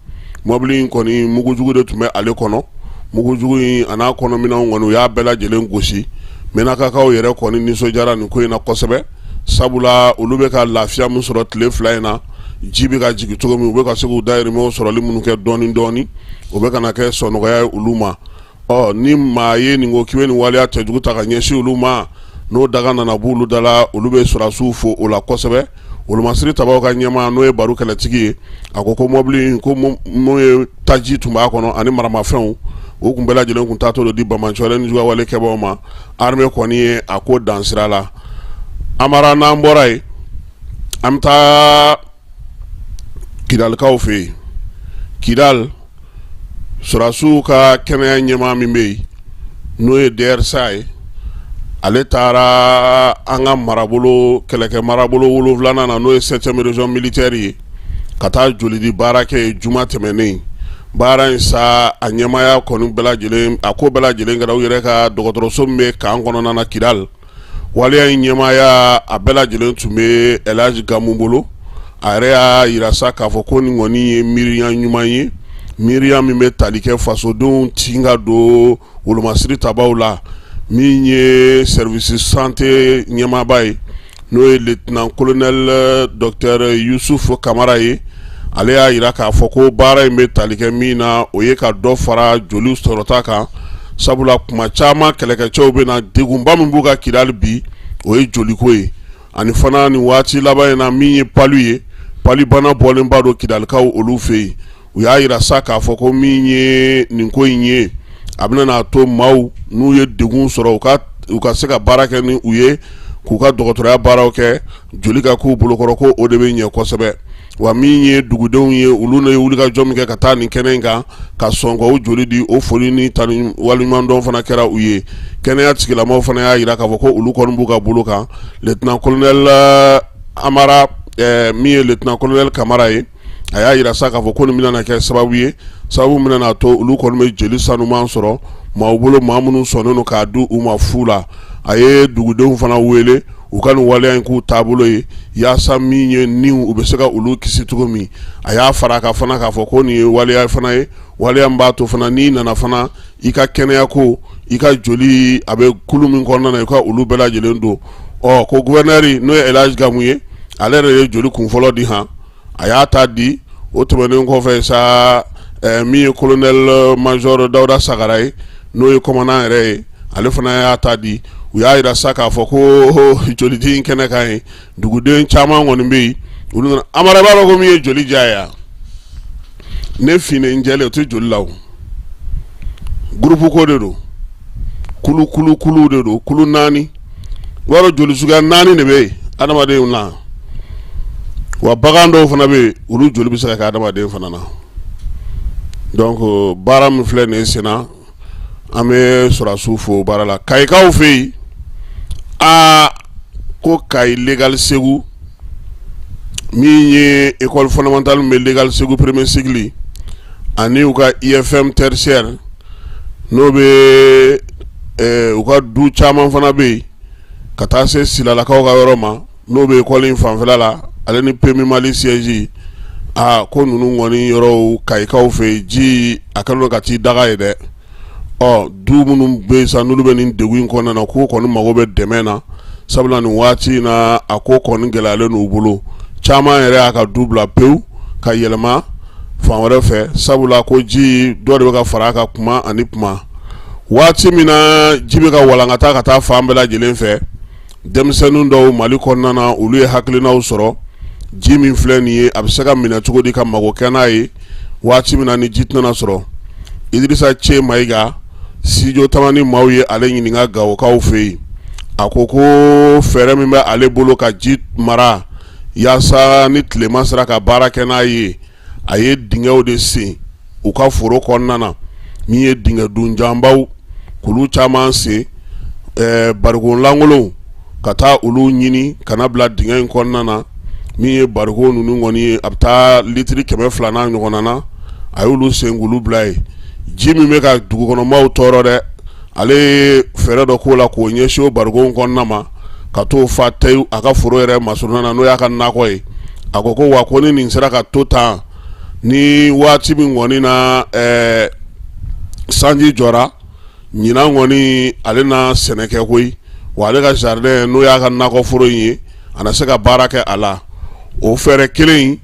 G: Mɔbili in kɔni, mugujugu de tun bɛ ale kɔnɔ. Mugujugu in a n'a kɔnɔminɛnw kɔni, u y'a bɛɛ lajɛlen gosi. Menakakaw yɛrɛ kɔni nisɔndiyara nin ko in na kosɛbɛ, sabula olu bɛ ka lafiya min sɔrɔ tile 2 in na, ji bɛ ka jigin cogo min, u bɛ ka se k'u dayirimɛw sɔrɔli minnu kɛ dɔɔnin dɔɔnin, o bɛ ka na kɛ sɔnɔgɔya ye olu ma. Ɔ ni maa ye nin ko k'i bɛ nin waleya cɛjugu ta ka ɲɛsin olu ma, n'o daga nana b'olu da la, olu bɛ sɔrɔdasiw fo o la kosɛbɛ. Wolomasiri tabaw ka ɲɛmaa, n'o ye baro kɛlɛtigi ye, a ko ko mɔbili ko mun ye, taji tun b'a kɔnɔ ani maramafɛnw, o tun bɛɛ lajɛlen tun taatɔ don di banbaanciwale ni juguya kɛbaw ma. Armée kɔni ye a ko dan sira la. Amara, n'an bɔra yen, an bɛ taa Kidalikaw fɛ yen. Kidal sɔrɔdasiw ka kɛnɛya ɲɛmaa min bɛ yen, n'o ye DRSA ye, ale taara an ka marabolo kɛlɛkɛ marabolo 7nan na, n'o ye septième région militaire ye, ka taa jolidi baara kɛ yen juma tɛmɛnen. Baara in sa, a ɲɛmaaya kɔni bɛɛ lajɛlen, a ko bɛɛ lajɛlen kɛra u yɛrɛ ka dɔgɔtɔrɔso min bɛ camp kɔnɔna na Kidal. Waleya in ɲɛmaaya a bɛɛ lajɛlen tun bɛ Elhaji Gamu bolo. A yɛrɛ y'a jira sa k'a fɔ ko nin kɔni ye miiriya ɲuman ye, miiriya min bɛ tali kɛ fasodenw tin ka don wolomasiri tabaw la. Min ye service santé ɲɛmaaba ye, n'o ye lieutenant colonel docteur Yusuf Kamara ye, ale y'a jira k'a fɔ ko baara in bɛ tali kɛ min na, o ye ka dɔ fara joli sɔrɔta kan, sabula kuma caman kɛlɛkɛcɛw bɛ na, degunba min b'u kan Kidali bi, o ye joliko ye. Ani fana, nin waati laban in na, min ye palu ye, palu bana bɔlenba don Kidalikaw olu fɛ yen. U y'a jira sa k'a fɔ ko min ye nin ko in ye, a bɛna n'a to maaw n'u ye degun sɔrɔ, u ka se ka baara kɛ ni u ye, k'u ka dɔgɔtɔrɔya baaraw kɛ, joli ka k'u bolokɔrɔ, ko o de bɛ ɲɛ kosɛbɛ. Wa min ye dugudenw ye, olu ne ye wulikajɔ min kɛ ka taa nin kɛnɛ in kan ka sɔn ka u joli di, o foli ni tanu waleɲumandɔn fana kɛra u ye. Kɛnɛya tigilamɔgɔw fana y'a jira k'a fɔ ko olu kɔni b'u ka bolo kan. Lieutenant colonel Amara, min ye lieutenant colonel Kamara ye, a y'a jira sa k'a fɔ ko nin bɛna kɛ sababu ye, sababu min bɛna to olu kɔni bɛ jeli sanuman sɔrɔ maaw bolo, maa minnu sɔnnen don k'a di u ma fu la. A ye dugudenw fana wele u ka nin waleya in k'u taabolo ye, yaasa min ye ni u bɛ se ka olu kisi cogo min. A y'a fara a kan fana k'a fɔ ko nin ye waleya fana ye, waleya min b'a to fana n'i nana fana, i ka kɛnɛya ko, i ka joli a bɛ kulu min kɔnɔna na, i ka olu bɛɛ lajɛlen don. Ɔ ko gouverneur, n'o ye Elhaji Gamu ye, ale yɛrɛ ye joli kunfɔlɔ di han, a y'a ta di. O tɛmɛnen kɔfɛ sa, min ye colonel major Dawuda Sagara ye, n'o ye commandant yɛrɛ ye, ale fana y'a ta di. U y'a jira sa k'a fɔ ko jolidi in kɛnɛ kan yen, duguden caman kɔni bɛ yen, olu nana. Amara, b'a dɔn ko min ye joli diya ye, ne finnen jɛlen, o tɛ joli la. O groupe ko de don, kulu kulu kulu de don, kulu 4. I b'a dɔn joli suguya 4 de bɛ yen adamadenw na. Wa bagan dɔw fana bɛ yen, olu joli bɛ se ka kɛ adamaden fana na. Donc baara min filɛ nin ye senna, an bɛ sɔrɔdasiw fo baara la. Kayikaw fɛ yen, aa ko Kayi Legal Segu, min ye école fondamentale min bɛ Legal Segu premier cycle, ani u ka IFM tertiaire, n'o bɛ u ka du caman fana bɛ yen, ka taa se Silalakaw ka yɔrɔ ma, n'o bɛ école in fanfɛla la. ale ni PMU Mali siège aa ko ninnu kɔni yɔrɔw Kayikaw fɛ yen ji a kɛlen don ka t'i daga yen dɛ. Ɔ du minnu bɛ yen sa n'olu bɛ nin degun in kɔnɔna na k'u kɔni mago bɛ dɛmɛ na sabula nin waati in na a ko kɔni gɛlɛyalen n'u bolo caman yɛrɛ y'a ka du bila pewu ka yɛlɛma fan wɛrɛ fɛ sabula ko ji dɔ de bɛ ka fara a kan kuma ani kuma waati min na ji bɛ ka walankata ka taa fan bɛɛ lajɛlen fɛ denmisɛnnin dɔw Mali kɔnɔna na olu ye hakilinaw sɔrɔ ji min filɛ nin ye a bɛ se ka minɛ cogo di ka mago kɛ n'a ye waati min na ni ji tɛna sɔrɔ Idirisa Ce Mayiga Studio Tamani maaw ye ale ɲininka Gawokaw fɛ yen a ko ko fɛɛrɛ min bɛ ale bolo ka ji mara yaasa ni tilema sera ka baara kɛ n'a ye a ye dingɛw de sen u ka foro kɔnɔna na min ye dingɛ dunjanbaw k'olu caman sen barikon lankolonw ka taa olu ɲini ka na bila dingɛ in kɔnɔna na min ye barikon ninnu kɔni ye a bɛ taa litiri 200 n'a ɲɔgɔnna na a y'olu sen k'olu bila yen ji min bɛ ka dugukɔnɔmaaw tɔɔrɔ dɛ ale ye fɛɛrɛ dɔ k'o la k'o ɲɛsin o barikon kɔnɔna ma ka t'o fa tewu a ka foro yɛrɛ masurunna na n'o y'a ka nakɔ ye a ko ko wa ko ni nin sera ka to tan ni waati min kɔni na sanji jɔra ɲinan kɔni ale na sɛnɛ kɛ koyi wa ale ka jardin n'o y'a ka nakɔforo in ye a na se ka baara kɛ a la o fɛɛrɛ kelen in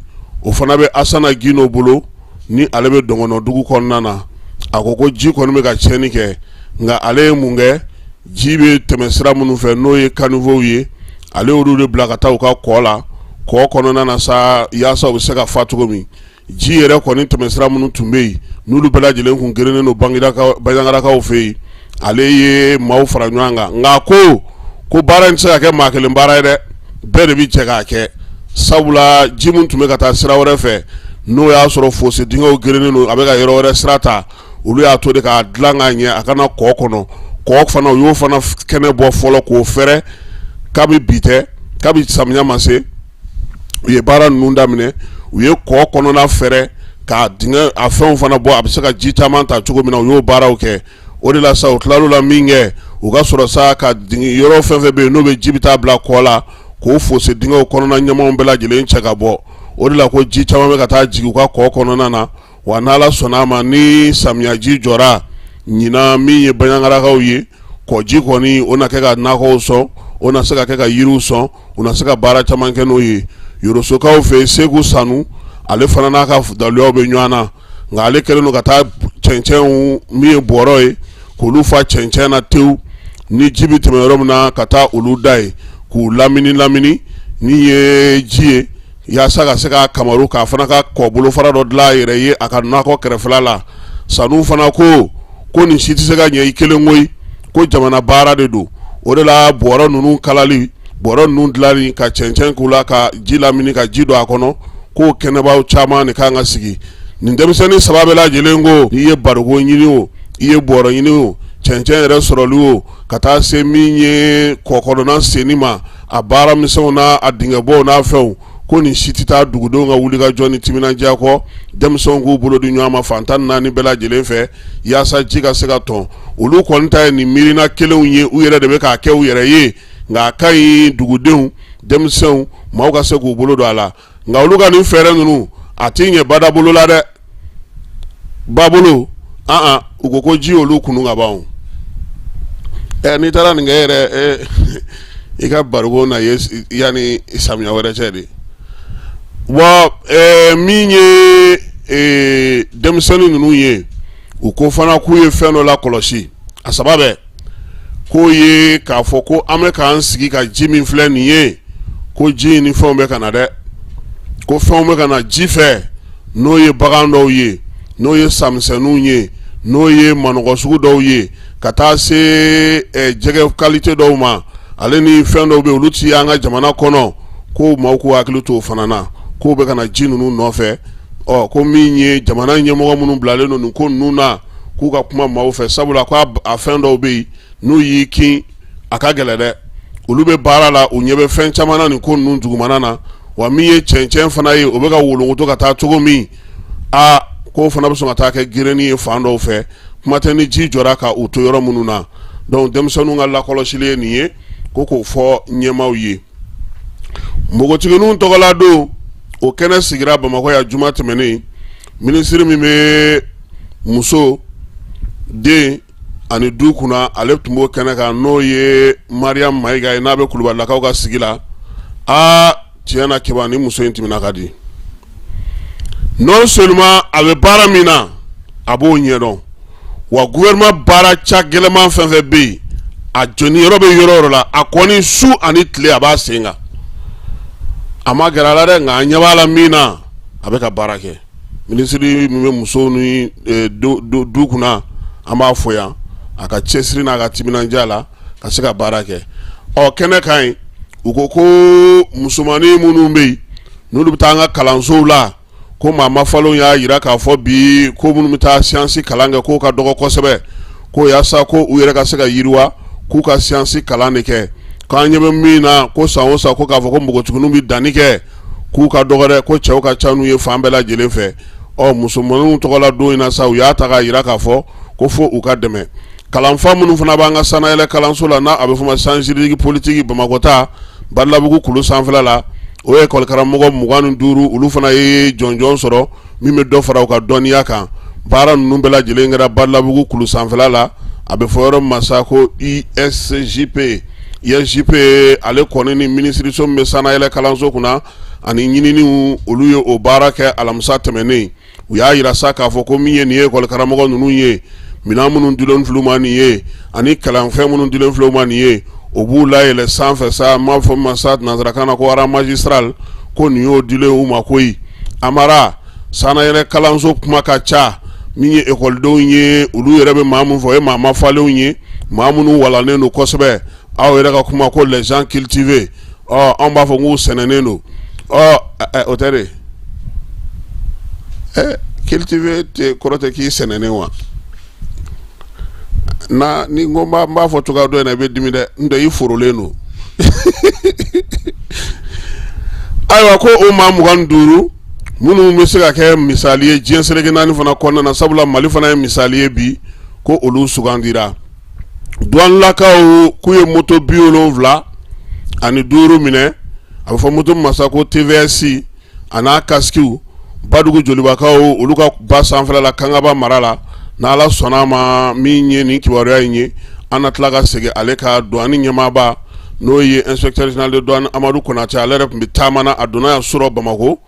G: o fana bɛ Asana Gindo bolo ni ale bɛ Dɔngɔnɔdugu kɔnɔna na a ko ko ji kɔni bɛ ka tiɲɛni kɛ nka ale ye mun kɛ ji bɛ tɛmɛ sira minnu fɛ n'o ye caniveauw ye ale y'olu de bila ka taa u ka kɔ la kɔ kɔnɔna na sa yaasa u bɛ se ka fa cogo min ji yɛrɛ kɔni tɛmɛ sira minnu tun bɛ yen n'olu bɛɛ lajɛlen kun gerennen don Banjagarakaw fɛ yen ale ye maaw fara ɲɔgɔn kan nka ko ko baara in tɛ se ka kɛ maa kelen baara ye dɛ bɛɛ de bɛ jɛ k'a kɛ sabula ji min tun bɛ ka taa sira wɛrɛ fɛ n'o y'a sɔrɔ fosse dingɛw gerennen don a bɛ ka yɔrɔ wɛrɛ sira ta olu y'a to de k'a dilan ka ɲɛ a ka na kɔ kɔnɔ kɔ fana u y'o fana kɛnɛ bɔ fɔlɔ k'o fɛrɛ kabi bi tɛ kabi samiya ma se u ye baara ninnu daminɛ u ye kɔ kɔnɔna fɛrɛ k'a dingɛ a fɛnw fana bɔ a bɛ se ka ji caman ta cogo min na u y'o baaraw kɛ o de la sa u tilal'o la min kɛ u ka sɔrɔ sa ka dingɛ yɔrɔ fɛn fɛn bɛ yen n'o bɛ ji bɛ taa bila kɔ la k'o fosse dingɛw kɔnɔna ɲamanw bɛɛ lajɛlen cɛ ka bɔ o de la ko ji caman bɛ ka taa jigin u ka kɔ kɔnɔna na wa n'Ala sɔnna a ma ni samiyaji jɔra ɲinan min ye Banjagarakaw ye kɔji kɔni o na kɛ ka nakɔw sɔn o na se ka kɛ ka yiriw sɔn u na se ka baara caman kɛ n'o ye Yorosokaw fɛ Segu Sanu ale fana n'a ka daluyaw bɛ ɲɔgɔn na nka ale kɛlen don ka taa cɛncɛnw min ye bɔrɔ ye k'olu fa cɛncɛn na tewu ni ji bɛ tɛmɛ yɔrɔ min na ka taa olu da yen k'u lamini lamini ni ye ji ye yaasa ka se ka kamaru k'a fana ka kɔ bolofara dɔ dilan a yɛrɛ ye a ka nakɔ kɛrɛfɛla la Sanu fana ko ko nin si tɛ se ka ɲɛ i kelen koyi ko jamana baara de don o de la bɔrɔ ninnu kalali bɔrɔ ninnu dilanni ka cɛncɛn k'u la ka ji lamini ka ji don a kɔnɔ k'o kɛnɛbaw caman de kan ka sigi nin denmisɛnnin saba bɛɛ lajɛlen ko n'i ye bariko ɲini o i ye bɔrɔ ɲini o cɛncɛn yɛrɛ sɔrɔli o ka taa se min ye kɔ kɔnɔna senni ma a baara misɛnw n'a a dingɛbɔw n'a fɛnw ko nin si tɛ taa dugudenw ka wulikajɔ ni timinandiya kɔ denmisɛnw k'u bolo di ɲɔgɔn ma fan 14 bɛɛ lajɛlen fɛ yaasa ji ka se ka tɔn olu kɔni ta ye nin miirina kelenw ye u yɛrɛ de bɛ k'a kɛ u yɛrɛ ye nka a ka ɲi dugudenw denmisɛnw maaw ka se k'u bolo don a la nka olu ka nin fɛɛrɛ ninnu a tɛ ɲɛ badabolo la dɛ babolo an u ko ko ji olu kunu ka ban ɛ n'i taara nin kɛ yɛrɛ i ka bariko na ye yanni samiya wɛrɛ cɛ de wa min ye denmisɛnnin ninnu ye u ko fana k'u ye fɛn dɔ lakɔlɔsi a saba bɛɛ k'o ye k'a fɔ ko an bɛ k'an sigi ka ji min filɛ nin ye ko ji in ni fɛnw bɛ ka na dɛ ko fɛnw bɛ ka na ji fɛ n'o ye bagan dɔw ye n'o ye samisɛnninw ye n'o ye manɔgɔ sugu dɔw ye ka taa se jɛgɛ qualité dɔw ma ale ni fɛn dɔw bɛ olu ti an ka jamana kɔnɔ ko maaw k'u hakili to o fana na k'o bɛ ka na ji ninnu nɔfɛ ɔ ko min ye jamana ɲɛmɔgɔ minnu bilalen don nin ko ninnu na k'u ka kuma maaw fɛ sabula ko a fɛn dɔw bɛ yen n'u y'i kin a ka gɛlɛn dɛ olu bɛ baara la u ɲɛ bɛ fɛn caman na nin ko ninnu dugumana na wa min ye cɛncɛn fana ye o bɛ ka wolonkoto ka taa cogo min aa k'o fana bɛ sɔn ka taa kɛ gerenni ye fan dɔw fɛ kuma tɛ ni ji jɔra ka u to yɔrɔ minnu na donc denmisɛnninw ka lakɔlɔsili ye nin ye ko k'o fɔ ɲɛmaaw ye. Npogotigininw tɔgɔla don o kɛnɛ sigira Bamakɔ yan juma tɛmɛnen. Minisiri min bɛ muso, den ani du kunna, ale tun b'o kɛnɛ kan, n'o ye Mariam Mayiga ye, n'a bɛ kulubalilakaw ka sigi la. Aa, tiɲɛ na Keba, ni muso in timina ka di. Non seulement a bɛ baara min na, a b'o ɲɛdɔn, wa gouvernement baara ca gɛlɛman fɛn fɛn bɛ yen, a jɔniyɔrɔ bɛ yɔrɔ yɔrɔ la, a kɔni su ani tile a b'a sen kan. A ma gɛrɛ a la dɛ, nka an ɲɛ b'a la min na, a bɛ ka baara kɛ. Minisiri min bɛ musow ni du kunna, an b'a fo yan a ka cɛsiri n'a ka timinandiya la ka se ka baara kɛ. Ɔ, kɛnɛ kan yen, u ko ko musomannin minnu bɛ yen, n'olu bɛ taa an ka kalansow la, ko maa mafalenw y'a jira k'a fɔ bi ko minnu bɛ taa siyansi kalan kɛ, k'o ka dɔgɔ kosɛbɛ, ko yaasa ko u yɛrɛ ka se ka yiriwa, k'u ka siyansi kalan de kɛ. K'an ɲɛ bɛ min na, ko san o san ko k'a fɔ ko npogotigininw bɛ danni kɛ, k'u ka dɔgɔ dɛ, ko cɛw ka ca n'u ye fan bɛɛ lajɛlen fɛ. Ɔ, musomanninw tɔgɔla don in na sa, u y'a ta k'a jira k'a fɔ ko fo u ka dɛmɛ. Kalanfa minnu fana b'an ka sanayɛlɛ kalanso la, n'a a bɛ fɔ ma science juridique politique, Bamakɔ ta Badalabugu kulu sanfɛla la, o ye école karamɔgɔ 25, olu fana ye jɔnjɔn sɔrɔ min bɛ dɔ fara u ka dɔnniya kan. Baara ninnu bɛɛ lajɛlen kɛra Badalabugu kulu sanfɛla la, a bɛ fɔ yɔrɔ min ma sa ko ISJP. ISJP ale kɔni ni minisiriso min bɛ sanayɛlɛ kalanso kunna ani ɲininiw, olu ye o baara kɛ alamisa tɛmɛnen. U y'a jira sa k'a fɔ ko min ye nin ye école karamɔgɔ ninnu ye, minɛn minnu dilen filɛ u ma nin ye, ani kalanfɛn minnu dilen filɛ u ma nin ye, o b'u layɛlɛ sanfɛ sa, n b'a fɔ min ma sa nansarakan na ko rang magistral, ko nin y'o dilen u ma koyi. Amara sanayɛlɛ kalanso kuma ka ca. Min ye ekɔlidenw ye, olu yɛrɛ bɛ maa min fɔ, o ye maa mafalenw ye, maa minnu walannen don kosɛbɛ. Aw yɛrɛ ka kuma ko les gens cultivés, ɔ, anw b'a fɔ k'u sɛnɛnen don. Ɔ, o tɛ de, ɛ, cultivé tɛ kɔrɔ tɛ k'i sɛnɛnen wa? Na ni n ko n b'a fɔ cogoya dɔ in na, i bɛ dimi dɛ, n tɛ i forolen don. Ayiwa, ko o maa 25 minnu bɛ se ka kɛ misali ye diɲɛ seleke naani fana kɔnɔna na, sabula Mali fana ye misali ye bi, ko olu sugandira. Douanelakaw k'u ye moto 75 minɛ, a bɛ fɔ moto min ma sa ko TVS, a n'a kasikiw, Badugu Jolibakaw olu ka ba sanfɛla la, Kangaba mara la. N'Ala sɔnna a ma, min ye nin kibaruya in ye, an na tila ka segin ale ka douane ɲɛmaaba, n'o ye inspecteur général de douane Amadu Konatɛ, ale yɛrɛ tun bɛ taama na, a donna yan surɔ Bamakɔ.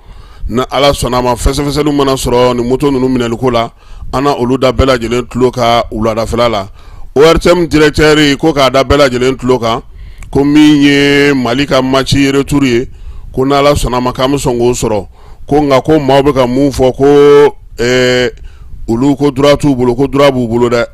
G: Ni Ala sɔnna a ma, fɛsɛfɛsɛliw mana sɔrɔ nin moto ninnu minɛliko la, an na olu da bɛɛ lajɛlen tulo kan wuladafɛla la. ORTM directeur ko k'a da bɛɛ lajɛlen tulo kan ko min ye Mali ka match retour ye, ko n'Ala sɔnna a ma, k'an bɛ sɔn k'o sɔrɔ. Ko nka ko maaw bɛ ka mun fɔ ko olu ko droit t'u bolo, ko droit b'u bolo dɛ,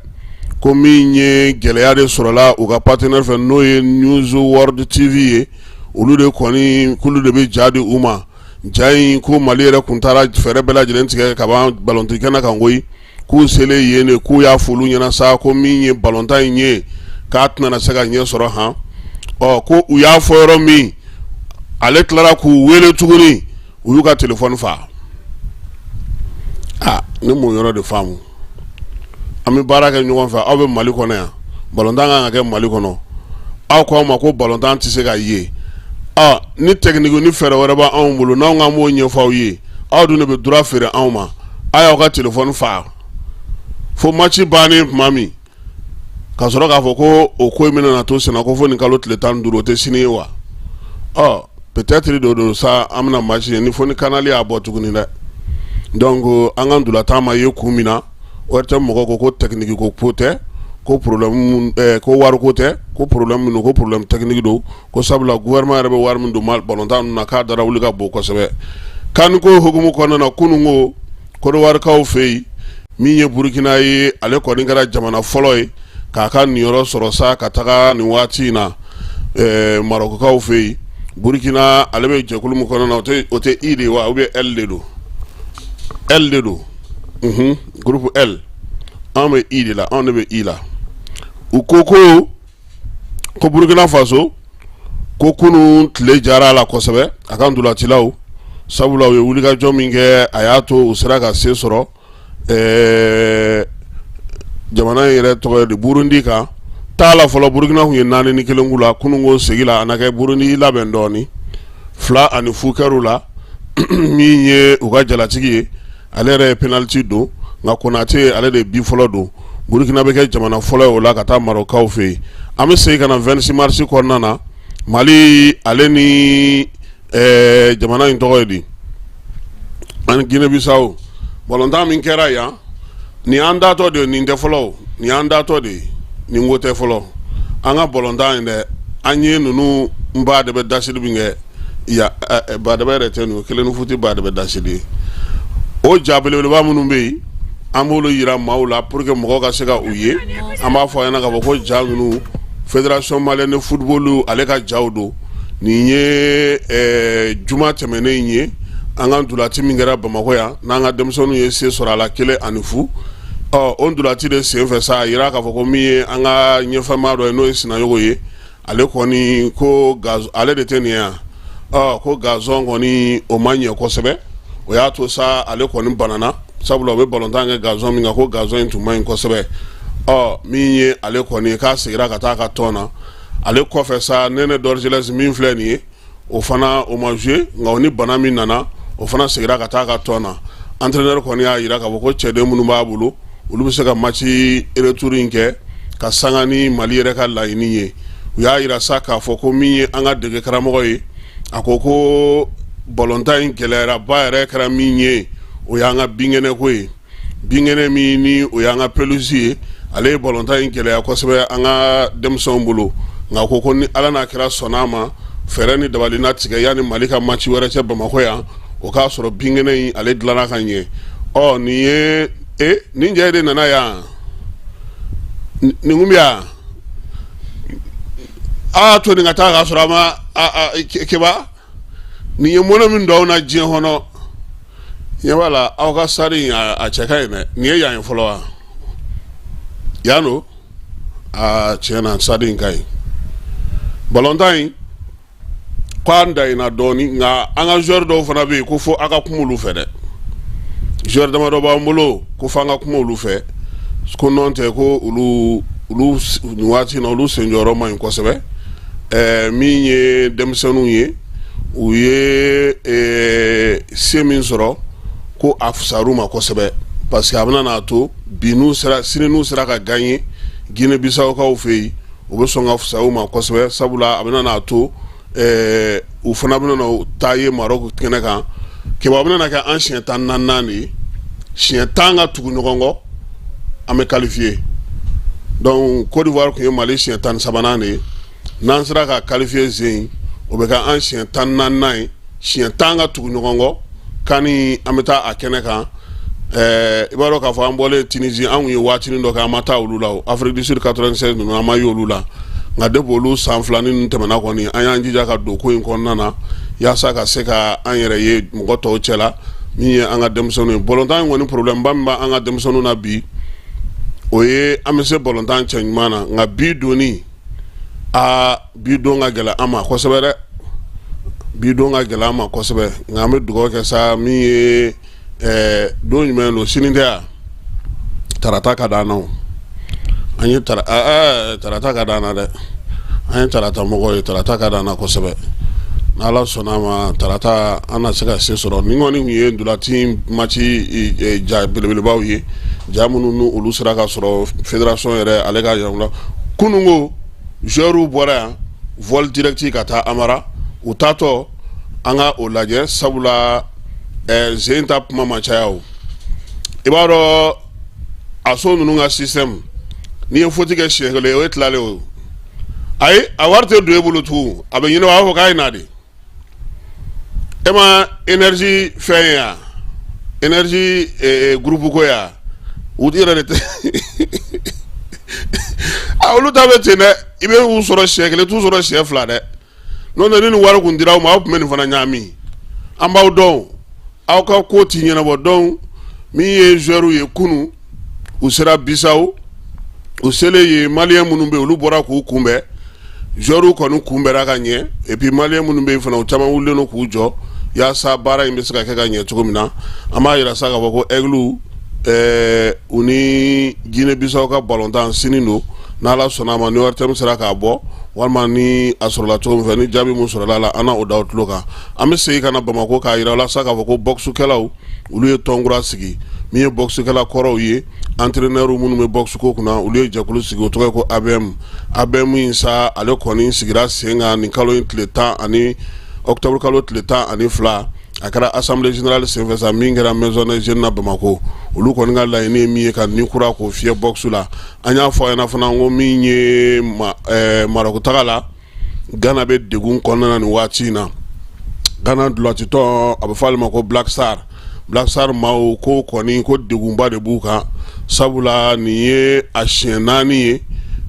G: ko min ye gɛlɛya de sɔrɔla u ka partenaire fɛ, n'o ye News World TV ye, olu de kɔni k'olu de bɛ ja di u ma. Ja in ko Mali yɛrɛ tun taara fɛɛrɛ bɛɛ lajɛlen tigɛ ka ban balontan kɛnɛ kan koyi, k'u selen yen de, k'u y'a fɔ olu ɲɛna sa ko min ye balontan in ye, k'a tɛna se ka ɲɛ sɔrɔ han. Ɔ, ko u y'a fɔ yɔrɔ min, ale tilara k'u wele tuguni, u y'u ka telefɔni faa. Aa, ne m'o yɔrɔ de faamu. An bɛ baara kɛ ɲɔgɔn fɛ, aw bɛ Mali kɔnɔ yan, balontan kan ka kɛ Mali kɔnɔ, aw ko anw ma ko balontan tɛ se ka ye. Ɔ, ni technique ni fɛɛrɛ wɛrɛ b'anw bolo, n'anw k'an b'o ɲɛfɔ aw ye, aw dun de bɛ droit feere anw ma, aw y'aw ka telefɔni faa fo match bannen tuma min, ka sɔrɔ k'a fɔ ko o ko in bɛna na to senna ko fo nin kalo tile 15, o tɛ sini ye wa? Ɔ, peut-être de don sa, an bɛna match ye ni fo ni Canal y'a bɔ tuguni dɛ. Donc an ka ntolatan ma ye kun min na, ORTM mɔgɔw ko ko technique ko tɛ, ko problème ko wariko tɛ, ko problème min don, ko problème technique don, ko sabula gouvernement yɛrɛ bɛ wari min don balontan ninnu na, k'a dara wuli ka bon kosɛbɛ. CAN ko hukumu kɔnɔna na, kunun ko Kɔdiwarikaw fɛ yen, min ye Burukina ye, ale kɔni kɛra jamana fɔlɔ ye k'a ka niyɔrɔ sɔrɔ sa ka taga nin waati in na Marɔkukaw fɛ yen. Burukina ale bɛ jɛkulu min kɔnɔna na, o tɛ I de ye wa, ou bien L de don? L de don, unhun, groupe L. Anw bɛ I de la, anw de bɛ I la. U ko ko Burukina Faso ko kunun tile diyara a la kosɛbɛ, a ka ntolacilaw, sabula u ye wulikajɔ min kɛ, a y'a to u sera ka se sɔrɔ jamana in yɛrɛ tɔgɔ de Burundi kan. T'a la fɔlɔ, Burukina tun ye 4-1 k'u la kunun ko segi la, a na kɛ Burundi labɛn dɔɔnin. 2-0 kɛr'u la min ye u ka jalatigi ye ale yɛrɛ ye penalty don nka Konate ale de ye bi fɔlɔ don Burukina bɛ kɛ jamana fɔlɔ ye o la ka taa Marɔkukaw fɛ yen an bɛ segin ka na 26 mars kɔnɔna na Mali ale ni jamana in tɔgɔ ye di ani Guinée Bissau balontan min kɛra yan nin y'an datɔ de ye nin tɛ fɔlɔ nin y'an datɔ de ye nin ko tɛ fɔlɔ an ka balontan in dɛ an ye ninnu n ba de bɛ dasili min kɛ ya ba de yɛrɛ tɛ ninnu kelen ni futi ba de bɛ dasili ye o ja belebeleba minnu bɛ yen an b'olu yira maaw la pour que mɔgɔw ka se ka u ye an b'a fɔ a ɲɛna k'a fɔ ko ja ninnu fédération malienne de football ale ka jaw don nin ye juma tɛmɛnen in ye an ka ntolaci min kɛra Bamakɔ yan n'an ka denmisɛnninw ye se sɔrɔ a la 1-0 ɔ o ntolaci de senfɛ sa a yira k'a fɔ ko min ye an ka ɲɛfɛmaa dɔ ye n'o ye Sinayogo ye ale kɔni ko ale de tɛ nin yan ko gazon kɔni o ma ɲɛ kosɛbɛ o y'a to sa ale kɔni banana sabula o bɛ balontan kɛ gazon min kan ko gazon in tun man ɲi kosɛbɛ ɔ min ye ale kɔni k'a seginna ka taa a ka tɔn na ale kɔfɛ sa Nɛnɛ Dorgelès min filɛ nin ye o fana o ma jouer nka o ni bana min nana o fana seginna ka taa a ka tɔn na entraîneur kɔni y'a jira k'a fɔ ko cɛden minnu b'a bolo olu bɛ se ka match retour in kɛ ka sanga ni Mali yɛrɛ ka laɲini ye u y'a jira sa k'a fɔ ko min ye an ka dege karamɔgɔ ye a ko ko balontan in gɛlɛyaraba yɛrɛ kɛra min ye o y'an ka binkɛnɛko ye binkɛnɛ min ni o y'an ka pelouse ye ale ye balontan in gɛlɛya kosɛbɛ an ka denmisɛnw bolo nka ko ko ni ala n'a kira sɔnna a ma fɛɛrɛ ni dabali na tigɛ yanni Mali ka match wɛrɛ cɛ Bamakɔ yan o k'a sɔrɔ binkɛnɛ in ale dilanna ka ɲɛ ɔ nin ye e nin jɛ de nana yan nin kun bɛ yan a to nin ka taa k'a sɔrɔ a ma keba nin ye mɔnɛ min don aw na diɲɛ kɔnɔ ɲɛ b'a la aw ka sari in a cɛ ka ɲi dɛ nin ye yan ye fɔlɔ wa yan don aa tiɲɛ na sari in ka ɲi balontan in ko an daɲina dɔɔni nka an ka joueur dɔw fana bɛ yen ko fo aw ka kuma olu fɛ dɛ joueur damadɔ b'an bolo ko fo an ka kuma olu fɛ ko n'o tɛ ko olu nin waati in na olu senjɔyɔrɔ man ɲi kosɛbɛ ɛɛ min ye denmisɛnninw ye u ye se min sɔrɔ ko a fisar'u ma kosɛbɛ parce que a bɛna n'a to bi n'u sera sini n'u sera ka gagner Guinée Bissaukaw fɛ yen u bɛ sɔn ka fisaya u ma kosɛbɛ sabula a bɛna n'a to u fana bɛna na taa ye Maroc kɛnɛ kan keba bɛna na kɛ an siɲɛ 14nan de ye siɲɛ 10 ka tugu ɲɔgɔn kɔ an bɛ qualifier donc Côte d'Ivoire tun ye Mali siɲɛ 13nan de ye n'an sera ka qualifier zen o bɛ kɛ an siɲɛ 14nan ye siɲɛ 10 ka tugu ɲɔgɔn kɔ CAN an bɛ taa a kɛnɛ kan i b'a dɔn k'a fɔ an bɔlen Tunisie an tun ye waatinin dɔ kɛ an ma taa olu la Afrique du Sud 96 ninnu an ma ye olu la nka depuis olu san fila ninnu tɛmɛna kɔni an y'an jija ka don ko in kɔnɔna na yaasa ka se ka an yɛrɛ ye mɔgɔ tɔw cɛ la min ye an ka denmisɛnninw ye balontan in kɔni problème ba min b'an ka denmisɛnninw na bi o ye an bɛ se balontan cɛ ɲuman na nka bi donni aa bi don ka gɛlɛn an ma kosɛbɛ dɛ bi don ka gɛlɛn an ma kosɛbɛ nka an bɛ dugawu kɛ sa min ye don jumɛn don sini tɛ yan tarata ka d'an na an ye tarata ka d'an na dɛ an ye tarata mɔgɔ ye tarata ka d'an na kosɛbɛ n'ala sɔnna a ma tarata an na se ka se sɔrɔ nin kɔni tun ye ntolaci match ja belebelebaw ye ja minnu ni olu sera ka sɔrɔ fédération yɛrɛ ale ka yamaruya kununko joueurs bɔra yan vol direct ka taa Amara u taatɔ an ka o lajɛ sabula zen ta kuma ma caya o i b'a dɔn aso ninnu ka système n'i ye faute kɛ siɲɛ kelen o ye tilalen o ayi a wari tɛ don e bolo tugun a bɛ ɲini a b'a fɔ k'a ye na de e ma énergie fɛn ye yan énergie groupe ko yan u yɛrɛ de tɛ a olu ta bɛ ten dɛ i bɛ u sɔrɔ siɲɛ kelen t'u sɔrɔ siɲɛ fila dɛ n'o tɛ ni nin wari kun dira aw ma aw tun bɛ nin fana ɲaami an b'aw dɔn aw ka ko ti ɲɛnabɔ donc min ye joueurs ye kunun u sera Bissau u selen yen malien minnu bɛ yen olu bɔra k'u kunbɛn joueurs kɔni kunbɛnra ka ɲɛ et puis malien minnu bɛ yen fana u caman wulilen don k'u jɔ yaasa baara in bɛ se ka kɛ ka ɲɛ cogo min na an b'a yira sa k'a fɔ ko Aigles u ni Guinée Bissau ka balontan sini don N'Ala sɔnna a ma, ni ORTM sera k'a bɔ walima ni a sɔrɔla cogo min fɛ, ni jaabi min sɔrɔla a la, an na o da aw tulo kan. An bɛ segin ka na Bamakɔ k'a jira aw la sa k'a fɔ ko bɔkisukɛlaw, olu ye tɔn kura sigi. Min ye bɔkisukɛla kɔrɔw ye, entraîneur minnu bɛ bɔkisi ko kunna, olu ye jɛkulu sigi, o tɔgɔ ye ko ABM. ABM in sa, ale kɔni sigira sen kan nin kalo in tile 10 ani octobre kalo tile 12. A kɛra assemblée générale senfɛ sa, min kɛra maison des jeunes na Bamakɔ. Olu kɔni ka laɲini ye min ye, ka ni kura k'o fiyɛ bɔkisi la. An y'a fɔ a ɲɛna fana ko min ye Maroc taga la, Ghana bɛ degun kɔnɔna na nin waati in na. Ghana ntolacitɔn, a bɛ fɔ ale ma ko Black Star. Black Star maaw ko kɔni ko degunba de b'u kan, sabula nin ye a siɲɛ 4 ye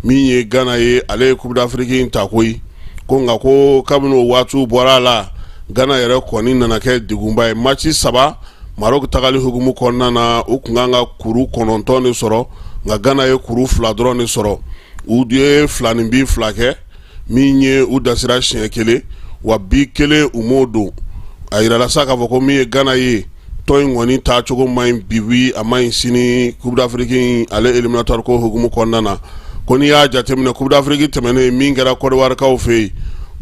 G: min ye Ghana ye, ale ye Coupe d'Afrique in ta koyi. Ko nka ko kabini o waatiw bɔra a la, Ghana yɛrɛ kɔni nana kɛ degunba ye. Match 3 Maroc tagali hukumu kɔnɔna na, u tun kan ka kuru 9 de sɔrɔ, nka Ghana ye kuru 2 dɔrɔn de sɔrɔ. U ye 2 ni bi 2 kɛ, min ye u dasira siɲɛ kelen, wa bi kelen u m'o don. A yirala sa k'a fɔ ko min ye Ghana ye, tɔn in kɔni taacogo man ɲi bi, wi a man ɲi sini, Coupe d'Afrique in ale éliminatoire ko hukumu kɔnɔna na. Ko n'i y'a jateminɛ, Coupe d'Afrique tɛmɛnen min kɛra Côte d'Ivoire fɛ yen,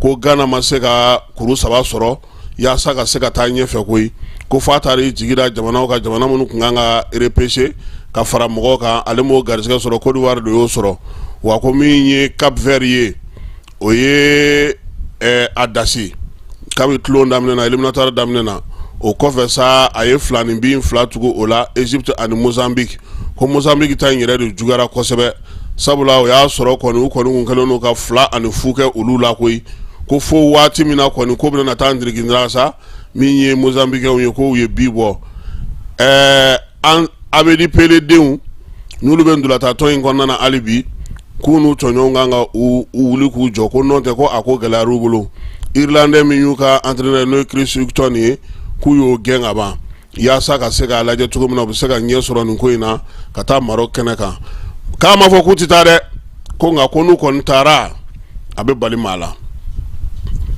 G: ko Ghana ma se ka kuru 3 sɔrɔ yaasa ka se ka taa ɲɛfɛ koyi. Ko f'a taara i jigi da jamanaw kan, jamana minnu tun kan ka repêcher ka fara mɔgɔw kan, ale m'o garisɛgɛ sɔrɔ, Côte d'Ivoire de y'o sɔrɔ. Wa ko min ye Cap Vert ye, o ye a dasi kabi tulon daminɛ na, éliminatoire daminɛ na. O kɔfɛ sa, a ye 2 ni bin 2 tugu o la, Égypte ani Mozambique. Ko Mozambique ta in yɛrɛ de juguyara kosɛbɛ, sabula o y'a sɔrɔ kɔni u kɔni kun kɛlen don ka 2-0 kɛ olu la koyi. Ko fo waati min na kɔni ko bɛna taa ndirikindira sa, min ye Mozambiquew ye, ko u ye bi bɔ. An Abedi Pele denw, n'olu bɛ ntolatatɔn in kɔnɔna na hali bi, k'u n'u tɔɲɔgɔnw kan ka u wuli k'u jɔ, ko nɔ tɛ ko a ko gɛlɛyara u bolo. Irlandais min y'u ka entraîneur, n'o ye Chris Hughton ye, k'u y'o gɛn ka ban, yaasa ka se k'a lajɛ cogo min na u bɛ se ka ɲɛ sɔrɔ nin ko in na ka taa Maroc kɛnɛ kan. K'a ma fɔ k'u tɛ taa dɛ, ko nka ko n'u kɔni taara, a bɛ bali maa la,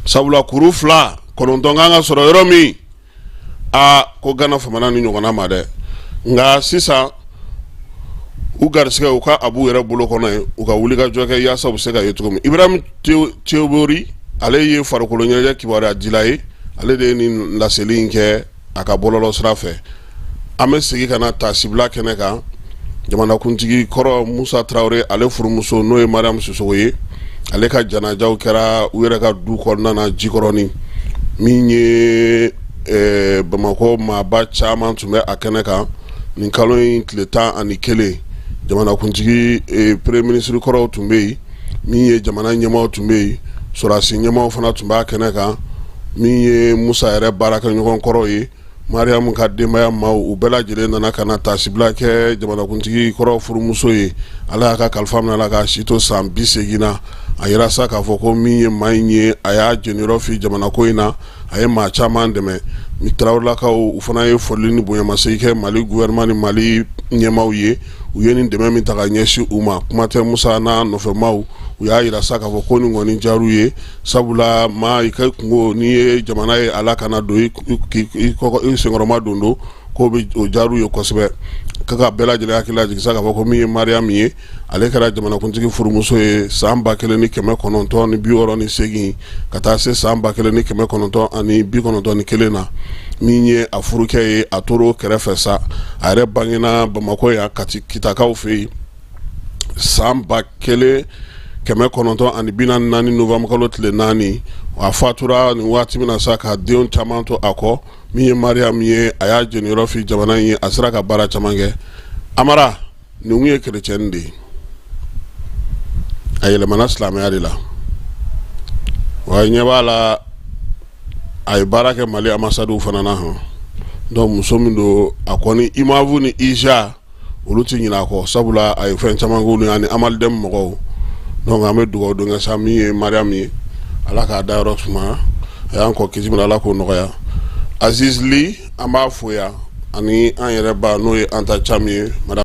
G: sabula kuru 2 9 kan ka sɔrɔ yɔrɔ min, aa ko Ghana famana ni ɲɔgɔnna ma dɛ. Nka sisan u garisɛgɛ, u ka a b'u yɛrɛ bolo kɔnɔ yen, u ka wuli ka jɔ kɛ yaasa u bɛ se ka ye cogo min. Ibrahim Tewori, ale ye farikolo ɲɛnajɛ kibaruya dila ye, ale de ye nin laseli in kɛ a ka bɔlɔlɔ sira fɛ. An bɛ segin ka na taasibila kɛnɛ kan. Jamanakuntigi kɔrɔ Musa Tarawele, ale furumuso, n'o ye Mariam Sisoko ye, ale ka janajaw kɛra u yɛrɛ ka du kɔnɔna na Jikɔrɔni. Min ye Bamakɔ maaba caman tun bɛ a kɛnɛ kan nin kalo in tile 11. Jamanakuntigi, premier ministre kɔrɔw tun bɛ yen, min ye jamana ɲɛmaaw tun bɛ yen, sɔrɔdasi ɲɛmaaw fana tun b'a kɛnɛ kan, min ye Musa yɛrɛ baarakɛɲɔgɔn kɔrɔw ye, Mariam ka denbaya maaw, u bɛɛ lajɛlen nana ka na taasibila kɛ jamanakuntigi kɔrɔ furumuso ye. Ala y'a ka kalifa minɛ a la k'a si to san 80 na. A yira sa k'a fɔ ko min ye maa in ye, a y'a jeniyɔrɔ fi jamana ko in na, a ye maa caman dɛmɛ. Ni Tarawelelakaw, u fana ye foli ni bonyamasegin kɛ Mali gouvernement ni Mali ɲɛmaaw ye, u ye nin dɛmɛ min ta ka ɲɛsin u ma. Kuma tɛ Musa n'a nɔfɛmaw, u y'a yira sa k'a fɔ ko nin kɔni diyar'u ye, sabula maa i ka kungo n'i ye jamana ye, ala kana don i senkɔrɔma don ko bɛ o diyar'u ye kosɛbɛ. Ka bɛɛ lajɛlen hakili lajigin sa k'a fɔ ko min ye Mariam ye, ale kɛra jamanakuntigi furumuso ye san 1968 ka taa se san 1991 na. Min ye a furukɛ ye, a tor'o kɛrɛfɛ sa. A yɛrɛ bangena Bamakɔ yan, Kati Kitakaw fɛ yen, san 1944 novembre kalo tile 4. A fatura nin waati min na sa, ka den caman to a kɔ. Min ye Mariam ye, a y'a jeniyɔrɔ fi jamana in ye, a sera ka baara caman kɛ. Amara nin kun ye kerecɛn de ye, a yɛlɛmana silamɛya de la. Wa ɲɛ b'a la, a ye baara kɛ Mali ambassade fana na hɔn. Donc muso min don, a kɔni IMAV ni IJA, olu tɛ ɲinɛ a kɔ, sabula a ye fɛn caman k'olu ye ani Amaldeme mɔgɔw. Donc an bɛ dugawu don kɛ sa, min ye Mariam ye, Ala k'a dayɔrɔ sumaya. A y'an kɔ kisi min, Ala k'o nɔgɔya. Aziz Ly, an b'a fo yan, ani an yɛrɛ ba, n'o ye Anta Cam ye, madame.